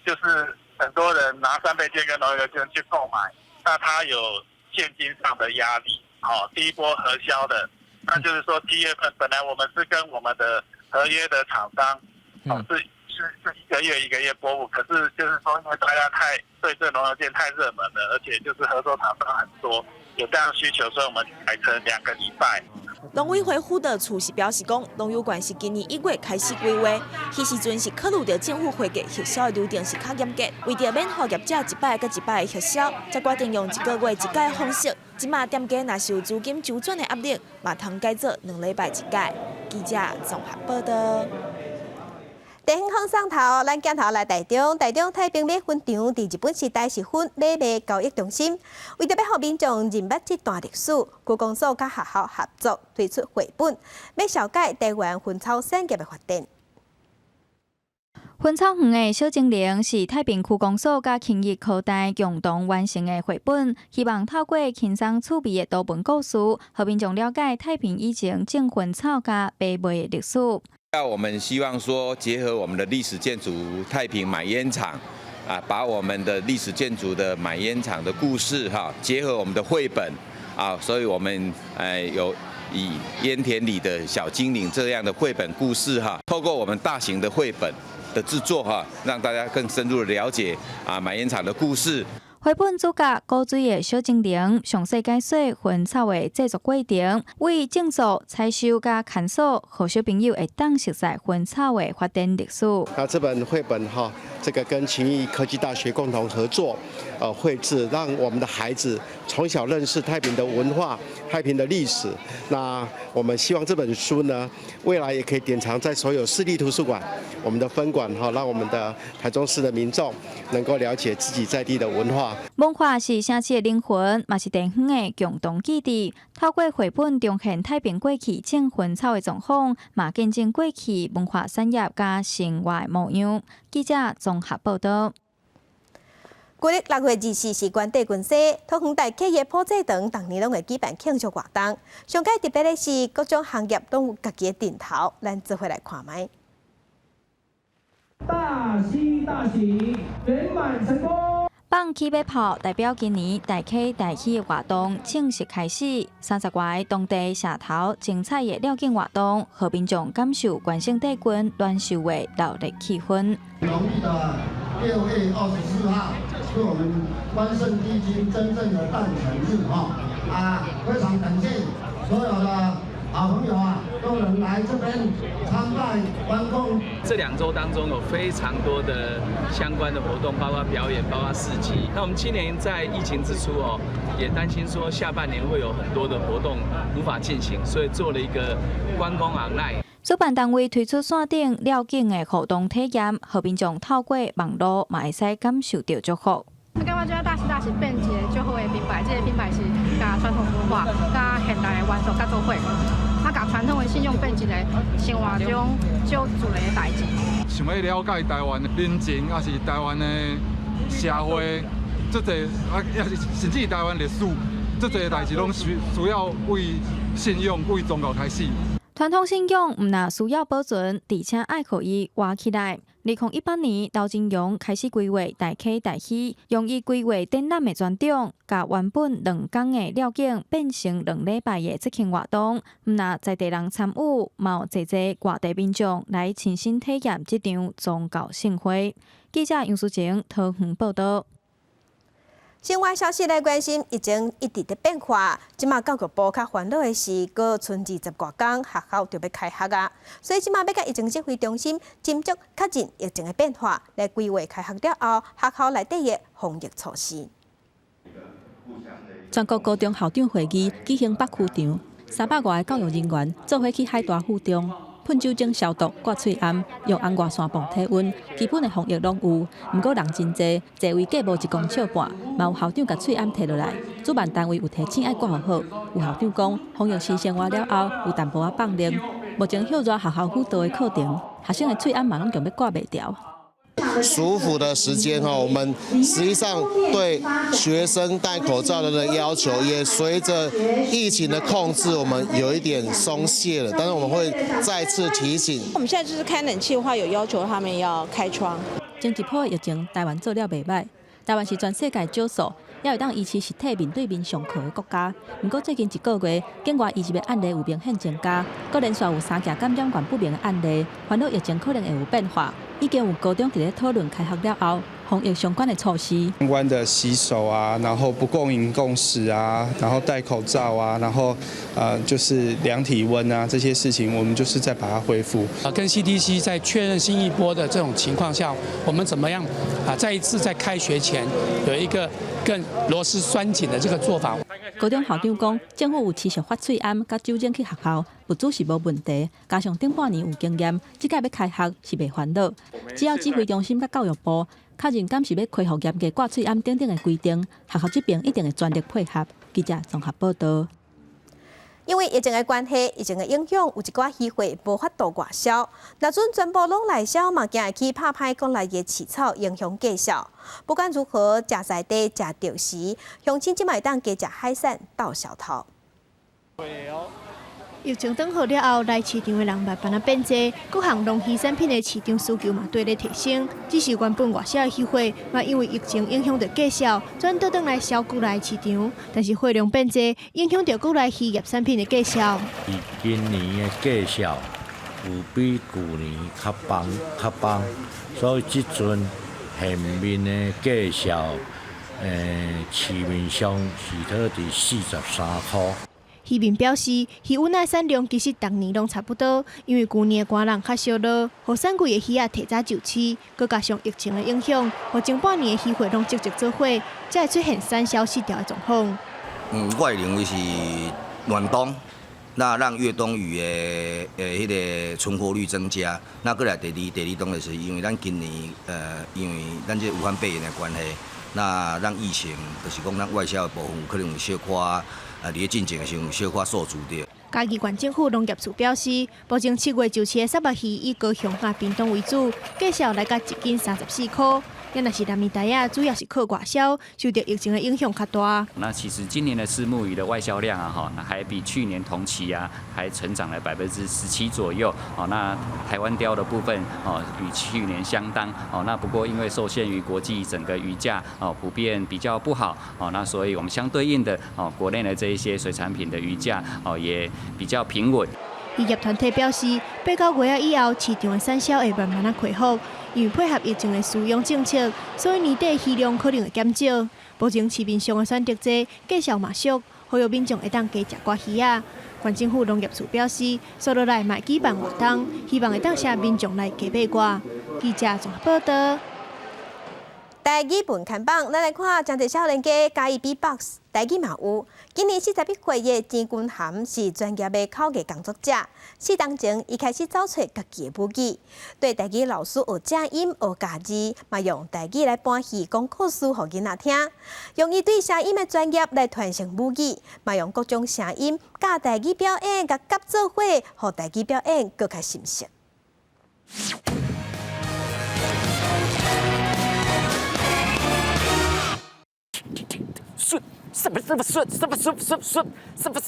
[SPEAKER 14] 就是很多人拿三倍券跟農遊券去購買，那他有現金上的壓力。好，第一波核銷的，那就是說7月份本來我們是跟我們的合約的廠商。哦，是一個月一個月撥付，可是就是說，因為大家太對這農遊券太熱門了，而且就是合作廠商很多，有這樣需求，所以我們改成2個禮拜。
[SPEAKER 12] 農委會輔導處是表示講，農油券是今年1月開始規劃，彼時陣是考慮著政府會計核銷的流程是較嚴格，為著免予業者一擺閣一擺的核銷，才決定用一個月一改方式。這馬店家若是有資金周轉的壓力，嘛通改做2禮拜一改。記者綜合報道。
[SPEAKER 1] 地方上頭，咱鏡頭來台中，台中太平馬墳場佇日本時代是粉買賣交易中心，為著欲予民眾認捌這段歷史，區公所佮學校合作推出繪本，欲紹介台灣薰草產業的發展。
[SPEAKER 16] 薰草園的小精靈是太平區公所佮勤益科大共同完成的繪本，希望透過輕鬆趣味的圖文故事，予民眾了解太平以前種薰草佮買賣的歷史。
[SPEAKER 17] 那我們希望說，結合我們的歷史建築太平買菸廠，啊，把我們的歷史建築的買菸廠的故事哈，結合我們的繪本，啊，所以我們有以菸田裡的小精靈這樣的繪本故事哈，透過我們大型的繪本的製作哈，讓大家更深入的了解啊買菸廠的故事。
[SPEAKER 16] 繪本主角古錐的小精靈，詳細解說薰草的製作過程，為種植、採收佮牽索，予小朋友會當熟悉薰草的發展歷史。
[SPEAKER 18] 那這本繪本哈，這個跟勤益科技大學共同合作，繪製，讓我們的孩子從小認識太平的文化、太平的歷史。那我們希望這本書呢，未來也可以典藏在所有市立圖書館、我們的分館哈，讓我們的台中市的民眾能夠了解自己在地的文化。
[SPEAKER 16] 文化是城市的靈魂，嘛是地方的共同記憶。透過繪本重現太平過去種薰草的狀況，嘛見證過去文化產業佮生活的模樣。記者綜合報道。
[SPEAKER 1] 舊曆6月24是關帝君生，桃園大溪的普濟堂逐年攏會舉辦慶祝活動。上蓋特別的是，各種行業攏有家己的陣頭，咱做伙來看覓。
[SPEAKER 19] 大喜大喜，圓滿成功！
[SPEAKER 16] 放起馬炮，代表今年大溪大喜的活動正式開始。30外個當地社頭精彩的料景活動，予民眾感受關聖帝君暖壽的熱鬧氣氛。
[SPEAKER 27] 農曆的6月24號是我們關聖帝君真正的誕辰日哈啊！非常感謝所有的好朋友啊，都能來這邊參拜關公。
[SPEAKER 29] 這2週當中有非常多的相關的活動，包括表演，包括市集。那我們今年在疫情之初哦，也擔心說下半年會有很多的活動無法進行，所以做了一個關公 online。
[SPEAKER 16] 主辦單位推出線頂料景的互動體驗，予民眾透過網路嘛會使感受著祝福。
[SPEAKER 30] 我感覺這大喜大喜變一個足好的品牌，這個品牌是共傳統文化、佮現代的元素佮做伙，啊，共傳統的信仰變一個生活中足自然的代誌。
[SPEAKER 31] 想欲了解台灣的民情，抑是台灣的社會，這濟啊，抑是甚至台灣歷史，這濟代誌攏需要為信仰、為宗教開始。
[SPEAKER 16] 傳統信仰毋但需要保存，而且愛予伊活起來。2018年，劉真榮開始規劃大溪大喜，用伊規劃展覽的專長，共原本2工的料景變成2禮拜的節慶活動。毋但在地人參與，嘛有濟濟外地民眾來親身體驗這場宗教盛會。記者楊淑晴桃園報道。
[SPEAKER 1] 新聞消息來關心，疫情一直佇變化。這馬教育部較煩惱的是，閣賰20外工學校就欲開學啊，所以這馬欲佮疫情指揮中心斟酌確認疫情的變化，來規劃開學了後學校內底的防疫措施。
[SPEAKER 15] 全國高中校長會議舉行北區場，300外个教育人員做伙去海大附中。噴酒精消毒、掛喙罨、用紅外線泵體溫，基本的防疫攏有。毋過人真濟，座位隔無一公尺半，嘛有校長共喙罨提落來。主辦單位有提醒愛掛予好。有校長講，防疫新生活了後有淡薄仔放冗。目前歇熱學校輔導的課程，學生的喙罨嘛攏強欲掛袂牢。
[SPEAKER 2] 暑輔的時間哈，我們實際上對學生戴口罩的要求也隨着疫情的控制，我們有一點鬆懈了。但是我們會再次提醒。
[SPEAKER 3] 我們現在就是開冷氣的話，有要求他們要開窗。
[SPEAKER 15] 前一波疫情，台灣做了袂䆀。台灣是全世界少數猶會當維持實體面對面上課的國家。毋過最近一個月，境外移入的案例有明顯增加，閣連續有三件感染源不明的案例，煩惱疫情可能會有變化。已經有高中佇咧討論開學了後防疫相關的措施，
[SPEAKER 4] 相關的洗手啊，然後不共飲共食啊，然後戴口罩啊，然後就是量體溫啊，這些事情我們就是再把它恢復。
[SPEAKER 5] 啊，跟 CDC 在確認新一波的這種情況下，我們怎麼樣啊？再一次在開學前有一個更螺絲栓緊的這個做法。
[SPEAKER 15] 高中校長講，政府有持續發喙罨佮酒精去學校，物資是無問題。加上頂半年有經驗，這屆欲開學是袂煩惱。只要指揮中心佮教育部確認，敢是欲恢復嚴格掛喙罨等等的規定，學校這邊一定會全力配合。記者綜合報道。
[SPEAKER 1] 因為疫情的關係，疫情的影響，有一寡漁貨無法度外銷。若準全部攏內銷，嘛驚會去拍歹國內的市場，影響價數。不管如何，食在地，食著時，鄉親這馬會當加食海產鬥痟頭。
[SPEAKER 6] 疫情轉好了後，來市場的人慢慢仔變濟，各項農漁產品的市場需求嘛綴咧提升。只是原本外銷的漁貨，嘛因為疫情影響著價數，轉倒轉來銷國內市場。但是貨量變濟，影響著國內漁業產品的價數。
[SPEAKER 11] 今年的價數有比舊年較放較放，所以這陣現面的價數，市面上是落佇43箍。
[SPEAKER 6] 漁民表示，魚塭的產量其實逐年攏差不多，因為舊年的乾冷較少落，予產季的魚仔提早就市，閣加上疫情的影響，予前半年的漁貨攏積積做伙，才會出現產銷失調的狀況。
[SPEAKER 20] 我會認為是暖冬，那讓越冬魚的彼个存活率增加。那閣來第二當然是因為咱今年因為咱這武漢肺炎的關係，那讓疫情就是講咱外銷的部分有可能有小可。佇咧進前的時陣有小可受阻著。
[SPEAKER 6] 嘉義縣政府農業處表示，目前7月就市的虱目魚以高雄佮屏東為主，價數來到1斤34箍。若是南米台仔，主要是靠外銷，受著疫情的影響較大。
[SPEAKER 21] 那其實今年的虱目魚的外銷量啊，哈，那還比去年同期啊，還成長了17%左右。哦，那台灣鯛的部分哦，與去年相當。哦，那不過因為受限於國際整個魚價哦普遍比較不好，哦，那所以我們相對應的哦，國內的這一些水產品的魚價哦也比較平穩。
[SPEAKER 6] 漁業團體表示，8、9月以後，市場的產銷會慢慢仔恢復，因為配合疫情的飼養政策，所以年底魚量可能會減少。目前市面上的選擇濟，價數嘛俗，呼籲民眾會當加食寡魚仔。縣政府農業處表示，紲落來嘛會舉辦活動，希望會當請民眾來加買寡。記者綜合報道。
[SPEAKER 1] 台語文看榜，咱來看，誠濟少年家佮意 B-box，台語嘛有。今年41歲的錢君涵是專業的口藝工作者，4冬前，伊開始走揣家己的母語，對台語老師學正音、學咬字，嘛用台語來搬戲、講故事予囡仔聽，用伊對聲音的專業來傳承母語，嘛用各種聲音佮台語表演，共夾做伙，予台語表演閣較深色。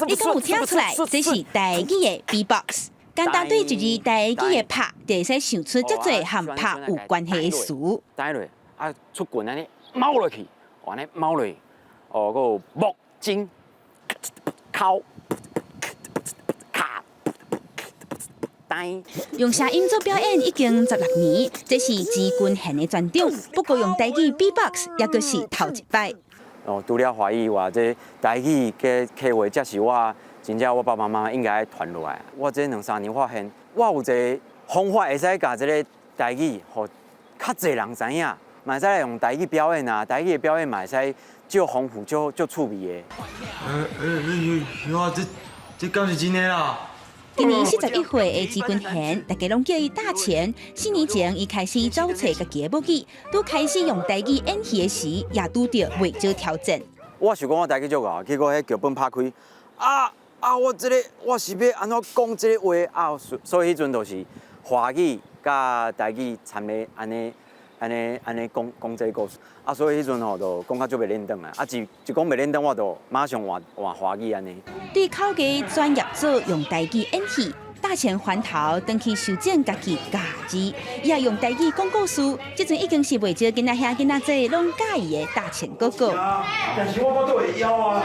[SPEAKER 22] 你敢有聽出來？這是台語的 B-box。簡單對一字台語的拍，就會使想出遮濟和拍有關係的詞。
[SPEAKER 23] 呆落啊，出拳按呢貓落去，按呢貓落去，哦，閣有木筋、敲、卡、呆。
[SPEAKER 22] 用聲音做表演已經16年，這是錢君賢的專長。不過用台語 B-box，猶閣是頭一擺。
[SPEAKER 23] 哦，除了華語以外，這台語佮客話，才是我真正我爸爸媽媽應該傳落來。我這兩三年發現，我有一个方法會使共這个台語，予較濟人知影，嘛會使來用台語表演啊，台語的表演嘛會使足豐富、足足趣味的。
[SPEAKER 7] 欸欸欸，這這敢是真的啦？
[SPEAKER 22] 今年41歲的朱君賢，大家攏叫伊大錢。4年前，伊開始走揣家己的母語，拄開始用台語演戲的時，也拄著袂少挑戰。
[SPEAKER 23] 我想講我台語足𠢕，結果彼劇本拍開，啊啊！我這个我是欲按怎講這个話啊？所以彼陣就是華語佮台語摻咧按呢按呢按呢講講這个故事。啊，所以彼陣吼就講較足袂輪轉啊！啊一一講袂輪轉，我就馬上換換華語按呢。
[SPEAKER 22] 對口藝專業組用台語演戲，大錢翻頭轉去修正家己咬字，伊也用台語講故事。這陣已經是袂少囡仔兄囡仔姊攏佮意的大錢哥哥。
[SPEAKER 7] 但是我無肚會枵啊，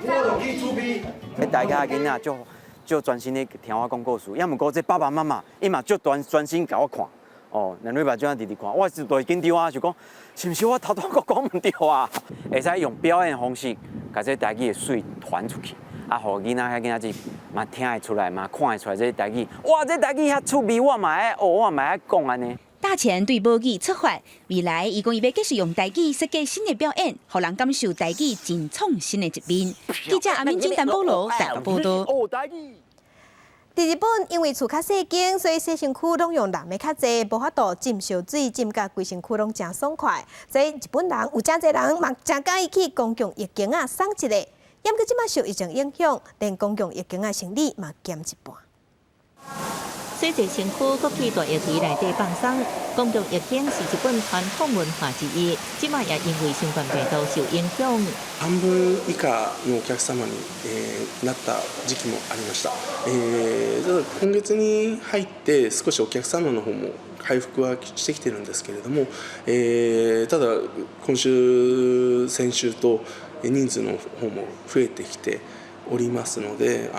[SPEAKER 7] 我就去煮麵。
[SPEAKER 23] 彼大家囡仔足足專心咧聽我講故事，也毋過這爸爸媽媽伊嘛足專專心共我看。哦，兩禮拜這樣直直看，我就會緊張啊，就講是毋是我頭拄閣講毋對啊？會使用表演方式，共這台語的媠傳出去，啊，予囡仔遐囡仔姊嘛聽會出來，嘛看會出來這台語。哇，這台語遐趣味，我嘛愛學，我嘛愛講按呢。
[SPEAKER 22] 大錢對母語出發，未來伊講伊欲繼續用台語設計新的表演，予人感受台語真創新的一面。記者阿敏金丹保羅台北報道。
[SPEAKER 1] 佇日本，因為厝較細間，所以洗身軀攏用男的較濟，無法度浸燒水，浸甲規身軀攏誠爽快。所以日本人有誠濟人嘛誠佮意去公共浴間仔爽一下。毋過這擺受疫情影響，連公共浴間仔生意嘛減一半。
[SPEAKER 8] 洗濟身軀，閣去大浴池內底放鬆。公共浴間是日本傳統文化之一，這擺也因為新冠病毒受影響。
[SPEAKER 9] 半分以下のお客様になった時期もありました。ただ今月に入って少しお客様の方も回復はしてきてるんですけれども、ただ今週先週と人数の方も増えてきておりますので、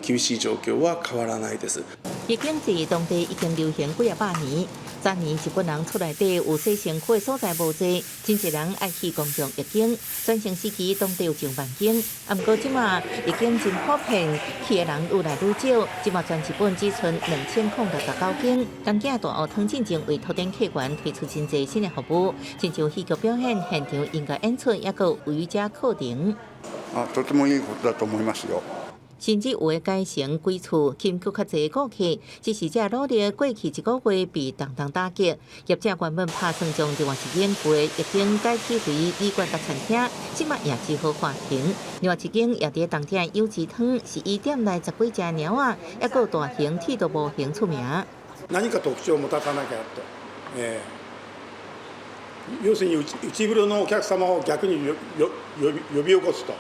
[SPEAKER 9] 厳しい状況は変わらないです。
[SPEAKER 8] 浴間佇當地已經流行幾仔百年。早年日本人厝內底有洗身軀的所在無濟，真濟人愛去公共浴間。全盛時期當地有上萬間，啊，毋過這馬浴間真普遍，去的人愈來愈少。這馬全日本只賰2069間。東京大學湯進前為拓展客源推出真濟新的服務，親像戲劇表演、現場音樂演出，抑閣有瑜伽課程。
[SPEAKER 10] あ、とてもいいことだと思いますよ。
[SPEAKER 8] 甚至有的改成規厝，吸引較濟顧客，只是這努力過去一個月被重重打擊。業者原本拍算將另外一間舊的浴間改起為旅館佮餐廳，這馬也只好喊停。另外一間也佇東京柚子湯，是以店內十幾隻貓仔，抑閣大型鐵道模型出名。
[SPEAKER 12] 何か特徴を持たさなきゃと、要するに内風呂のお客様を逆によよ呼び起こすと、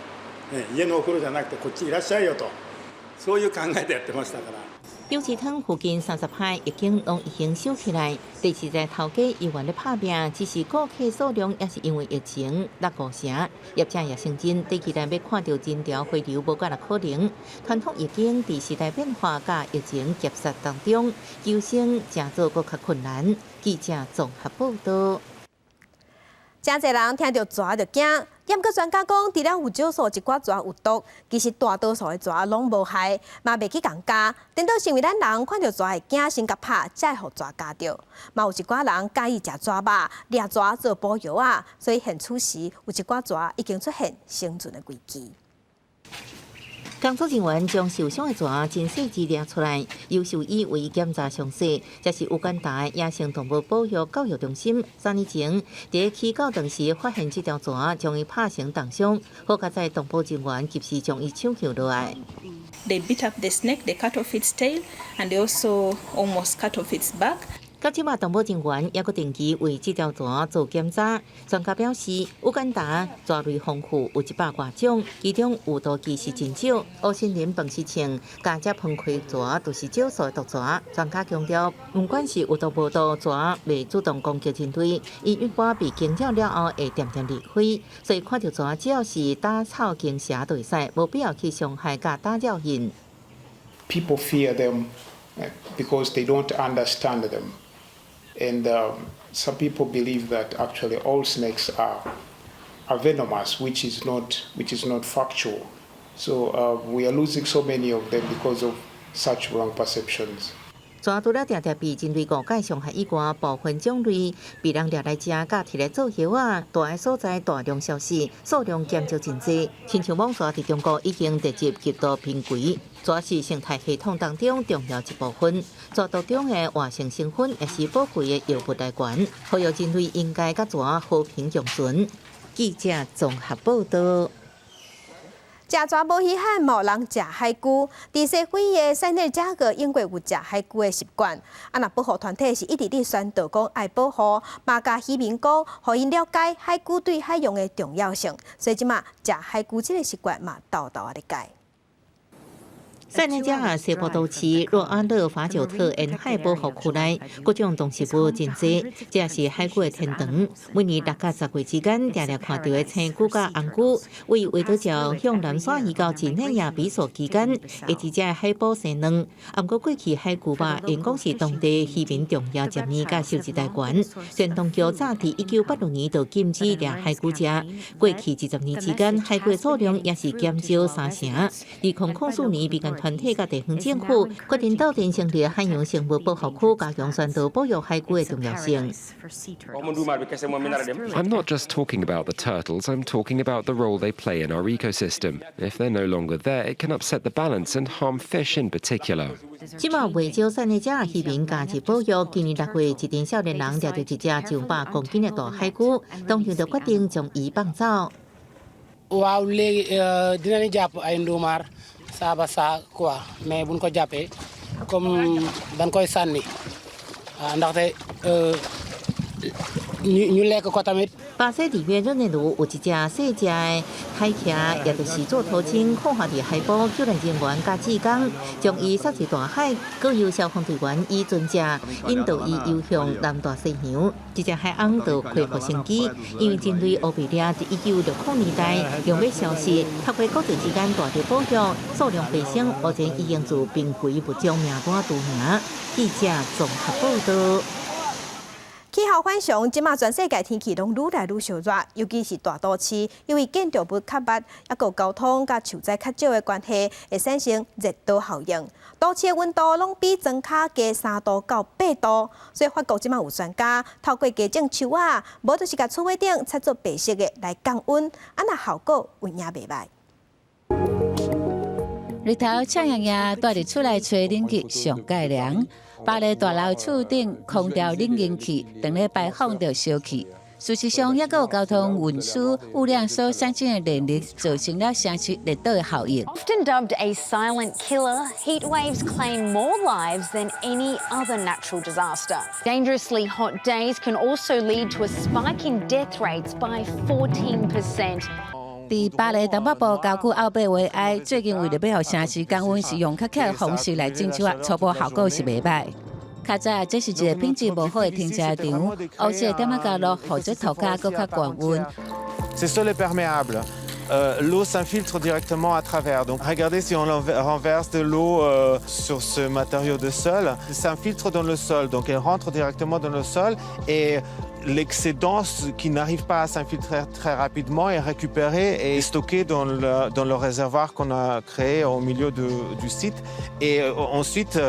[SPEAKER 12] 家のお風呂じゃなくてこっちいらっしゃいよと。そういう考えでやってましたから。
[SPEAKER 8] 柚子湯附近30排浴間攏已經收起來，第二日頭家猶原咧拍拚，只是顧客數量也是因為疫情落五成。業者也承認，短期內欲看著人潮回流無幾若可能。傳統浴間佇時代變化佮疫情夾殺當中，求生誠做閣較困難。記者綜合報道。
[SPEAKER 1] 誠濟人聽著蛇就驚，毋過專家講，除了有少數一寡蛇有毒，其實大多數的蛇攏無害，嘛袂去共咬。顛倒是因為咱人看著蛇會驚，先共拍，才會予蛇咬著。嘛有一寡人佮意食蛇肉，掠蛇做補藥仔，所以現此時有一寡蛇已經出現生存的危機。
[SPEAKER 8] 工作人員將受傷的蛇真細緻掠出來，由獸醫為檢查詳細。這是烏干達野生動物保育教育中心3年前佇起狗當時發現這條蛇，將伊拍成重傷，好佳哉動保人員及時將伊搶救落來。
[SPEAKER 13] They beat up the snake, they cut off its tail, and they also almost cut off its back.
[SPEAKER 8] 到這馬動保人員猶閣定期為這條蛇做檢查。專家表示，烏干達蛇類豐富，有100外種，其中有毒其實真少。烏森林飯匙銃、加遮噴開蛇都是少數的毒蛇。專家強調，毋管是有毒無毒，蛇袂主動攻擊人類，伊一般被驚擾了後會恬恬離開。所以看著蛇只要是打草驚蛇就會使，無必要去傷害佮打擾𪜶。
[SPEAKER 14] People fear them because they don't understand them. And some people believe that actually all snakes are Are venomous, which is not factual. So we are losing so many of them because of such wrong perceptions.
[SPEAKER 8] 蛇除了定定被人類誤解傷害以外，部分種類被人掠來食，佮提來做藥仔，蹛的所在大量消失，數量減少真濟。親像蟒蛇佇中國已經列入極度瀕危，蛇是生態系統當中重要一部分，蛇毒中的活性成分也是寶貴的藥物來源，呼籲人類應該佮蛇和平共存。記者綜合報道。
[SPEAKER 1] 食蛇無稀罕，無人食海龜。佇西非的塞內加爾，英國有食海龜的習慣。啊，若保護團體是一直咧宣導講愛保護，嘛共漁民講，予𪜶了解海龜對海洋的重要性。所以這馬食海龜這个習慣嘛，沓沓仔咧改。
[SPEAKER 8] 塞內加爾西部都市若阿勒法久特沿海保護區內，各種動植物真濟，這是海龜的天堂。每年6到10月之間，定定看著的青龜佮紅龜，位維多礁向南徙移到幾內亞比索期間，會佇這海埔生卵。毋過過去海龜肉𪜶講是當地漁民重要食物佮收入來源。雖然當局早佇1986年就禁止掠海龜食，過去20年之間，海龜數量也是減少三成。2004年，民間團體佮地方政府決定鬥陣成立海洋生物保護區，加強宣導保育海龜的重要性。
[SPEAKER 17] I'm not just talking about the turtles, I'm talking about the role they play in our ecosystem. If they're no longer there, it can upset the balance and harm fish in particular.
[SPEAKER 8] 這馬袂少塞內加爾漁民加入保育，今年6月，一陣少年人掠著一隻上百公斤的大海龜，當場就決定將伊放走。
[SPEAKER 18] Waaw léegi dinañu jàpp ay nduumaar saa ba saa quoi, mais buñ ko jàppee comme dañ koy sànni ndaxte ñu ñu lekk ko tamit.
[SPEAKER 8] 巴西里約熱內盧有一隻細隻的海鰭，也就是座頭鯨，放下佇海埔，救援人員佮志工將伊撒入大海，閣由消防隊員以船隻引導伊游向南大西洋。這隻海鰪就恢復生機，因為人類烏白掠佇1960年代用欲消失，透過國際之間大力保育，數量回升，目前已經自瀕危物種名單除名。記者綜合報道。
[SPEAKER 1] 氣候反常，這馬全世界天氣攏愈來愈燒熱，尤其是大都市，因為建築物較密，抑閣交通佮樹栽較少的關係，會產生熱島效應。都市的溫度攏比莊跤加3度到8度，所以法國這馬有專家透過加種樹仔，無就是共厝尾頂漆做白色的來降溫，啊若效果有影袂䆀。
[SPEAKER 19] 日頭赤炎炎，蹛佇厝內吹冷氣上蓋涼。巴黎大樓厝頂空調冷凝器，當咧排放著燒氣。事實上，抑閣有交通運輸霧量所產生的電力，造成了城市熱島的效應。
[SPEAKER 24] Often dubbed a silent killer, heat waves claim more lives than any other natural disaster. Dangerously hot days can also lead to a spike in death rates by 14%.
[SPEAKER 19] 佇巴黎東北部郊區奧貝維埃，最近為著欲予城市降溫，是用較巧的方式來種樹仔，初步效果是袂䆀。較早這是一个品質無好的停車場，烏色的點仔角落，予這塗跤閣較懸溫。
[SPEAKER 25] Ce sol est perméable. L'eau s'infiltre directement à travers. Donc regardez, si on renverse de l'eau sur ce matériau de sol, s'infiltre dans le sol. Donc elle rentre directement dans le sol et l'excédent qui n'arrive pas à s'infiltrer très rapidement est récupéré et stocké dans le réservoir qu'on a créé au milieu du site. Et ensuite,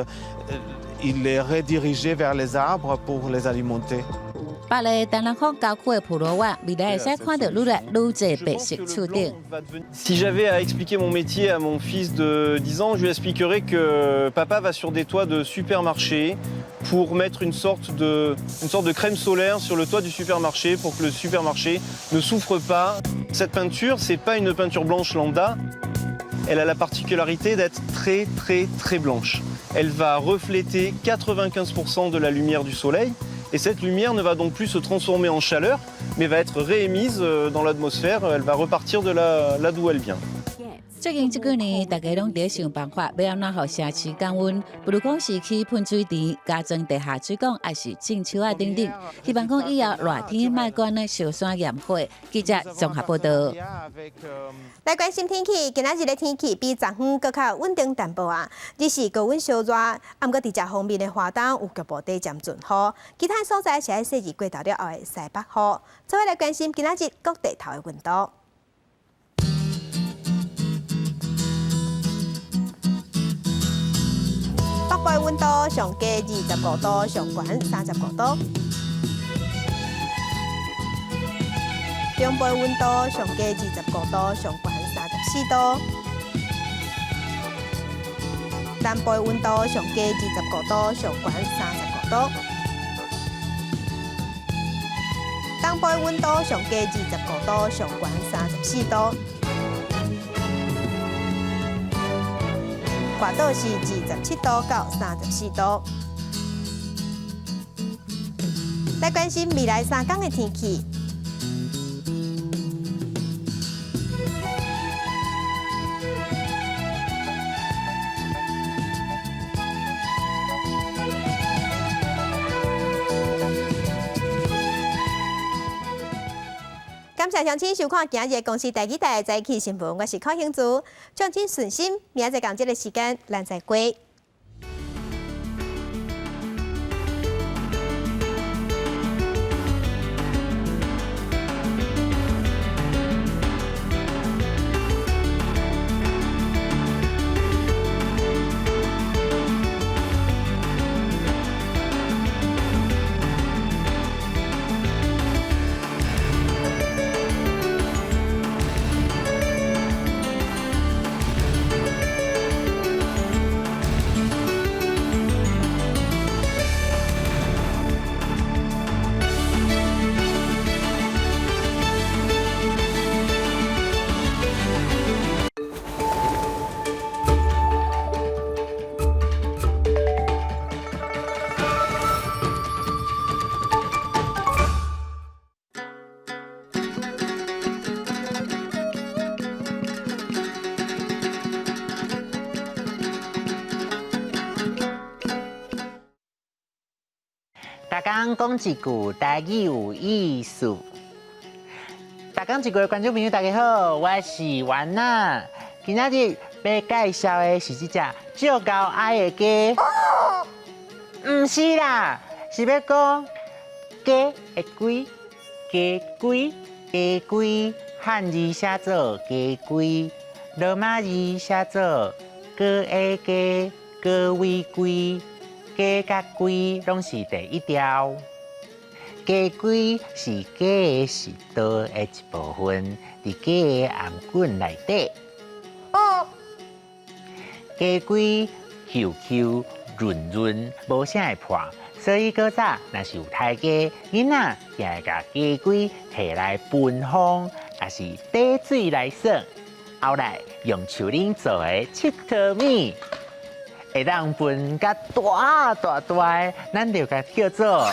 [SPEAKER 25] il est redirigé vers les arbres pour les alimenter.
[SPEAKER 19] 巴黎東南方郊區的普羅瓦，未來會使看著愈來愈多白色厝頂。
[SPEAKER 26] Si j'avais à expliquer mon métier à mon fils de 10 ans, je lui expliquerais que papa va sur des toits de supermarché pour mettre une sorte de crème solaire sur le toit du supermarché pour que le supermarché ne souffre pas. Cette peinture, c'est pas une peinture blanche lambda. Elle a la particularité d'être très très très blanche. Elle va refléter 95% de la lumière du soleil et cette lumière ne va donc plus se transformer en chaleur, mais va être réémise dans l'atmosphère. Elle va repartir de là d'où elle vient.
[SPEAKER 19] 最近這幾年，大家攏佇想辦法，欲按怎予城市降溫，比如講是起噴水池、加裝地下水管，抑是種樹仔等等。希望講以後熱天莫閣按呢燒山炎火。記者綜合報道。
[SPEAKER 1] 來關心天氣，今仔日的天氣比昨昏閣較穩定淡薄仔。只是高溫燒熱，啊，毋過佇這方面的華東有局部短暫陣雨，其他所在是愛細緻過頭了後的西北雨。做伙來關心今仔日各地頭的溫度。北部的溫度上低25度，上懸35度。中部的溫度上低25度，上懸34度。南部的溫度上低25度，上懸35度。東部的溫度上低25度，上懸34度。外島是27度到34度。來關心未來三天的天氣。感謝鄉親收看今日公視第二台的早起新聞，我是柯興珠，祝恁順心，明仔載仝這个時間，咱再會。
[SPEAKER 2] 逐工講一句台語有意思。逐工一句的觀眾朋友，大家好，我是丸仔。今仔日欲介紹的是這隻足𠢕矮的雞。毋是啦，是欲講雞的龜，雞龜，雞龜，漢字寫做雞龜，羅馬字寫做高矮雞，高尾龜。雞佮龜攏是佇一條。雞龜是雞的食道的一部分，佇雞的頷頸內底。雞龜幼 Q 潤潤，無啥會破，所以古早若是有刣雞，囡仔就會共雞龜提來分風，抑是綴水來耍。後來用樹奶做的𨑨迌物，會當分甲大大大的，咱就共叫做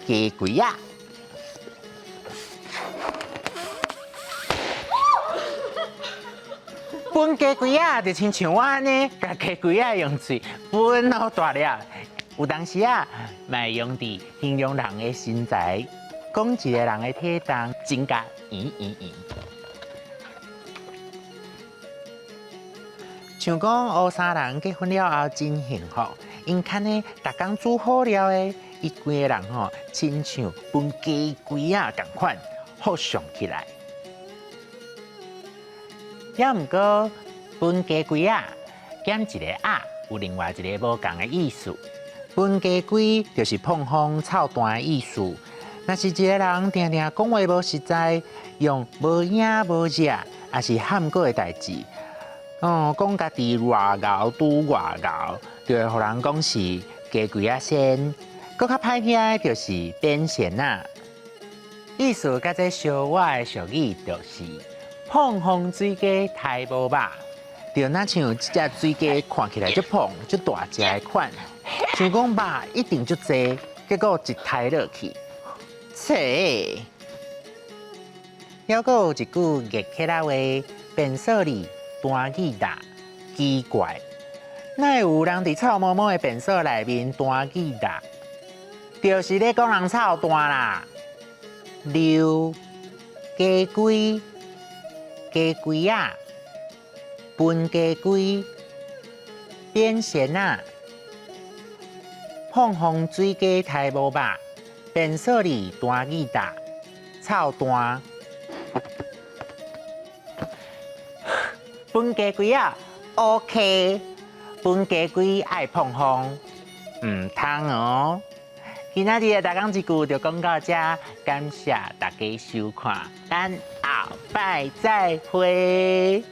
[SPEAKER 2] 雞龜仔。分雞龜仔就親像我按呢，共雞龜仔用喙分予大粒。有當時啊，嘛會用佇形容人的身材，講一个人的體重增加圓圓圓。像講烏衫人結婚了後真幸福，𪜶牽的逐工煮好料的，伊規个人吼親像分雞龜仔仝款，好上起來。猶毋過分雞龜仔減一個仔，有另外一个無仝的意思。分雞龜就是膨風臭彈的意思。若是一个人定定講話無實在，用無影無跡，抑是含糊的代誌。哦，講家己偌𠢕拄偌𠢕，就會予人講是雞龜仔仙。閣較歹聽的，就是變仙仔。意思佮這相倚的俗語就是膨風水雞刣無肉，就若像這隻水雞看起來足膨足大隻的款，想講肉一定足濟，結果一刣落去，切！猶閣有一句月客仔話，便所裡。彈吉他，奇怪，哪會有人佇臭毛毛的便所內面彈吉他？就是咧講人臭彈啦。溜雞龜，雞龜仔，分雞龜，電線仔，膨風水雞刣無肉，便所裡彈吉他，臭彈。分雞龜仔，OK，分雞龜愛膨風，毋通哦。今仔日的台港一句就講到這，感謝大家收看，咱後擺再會。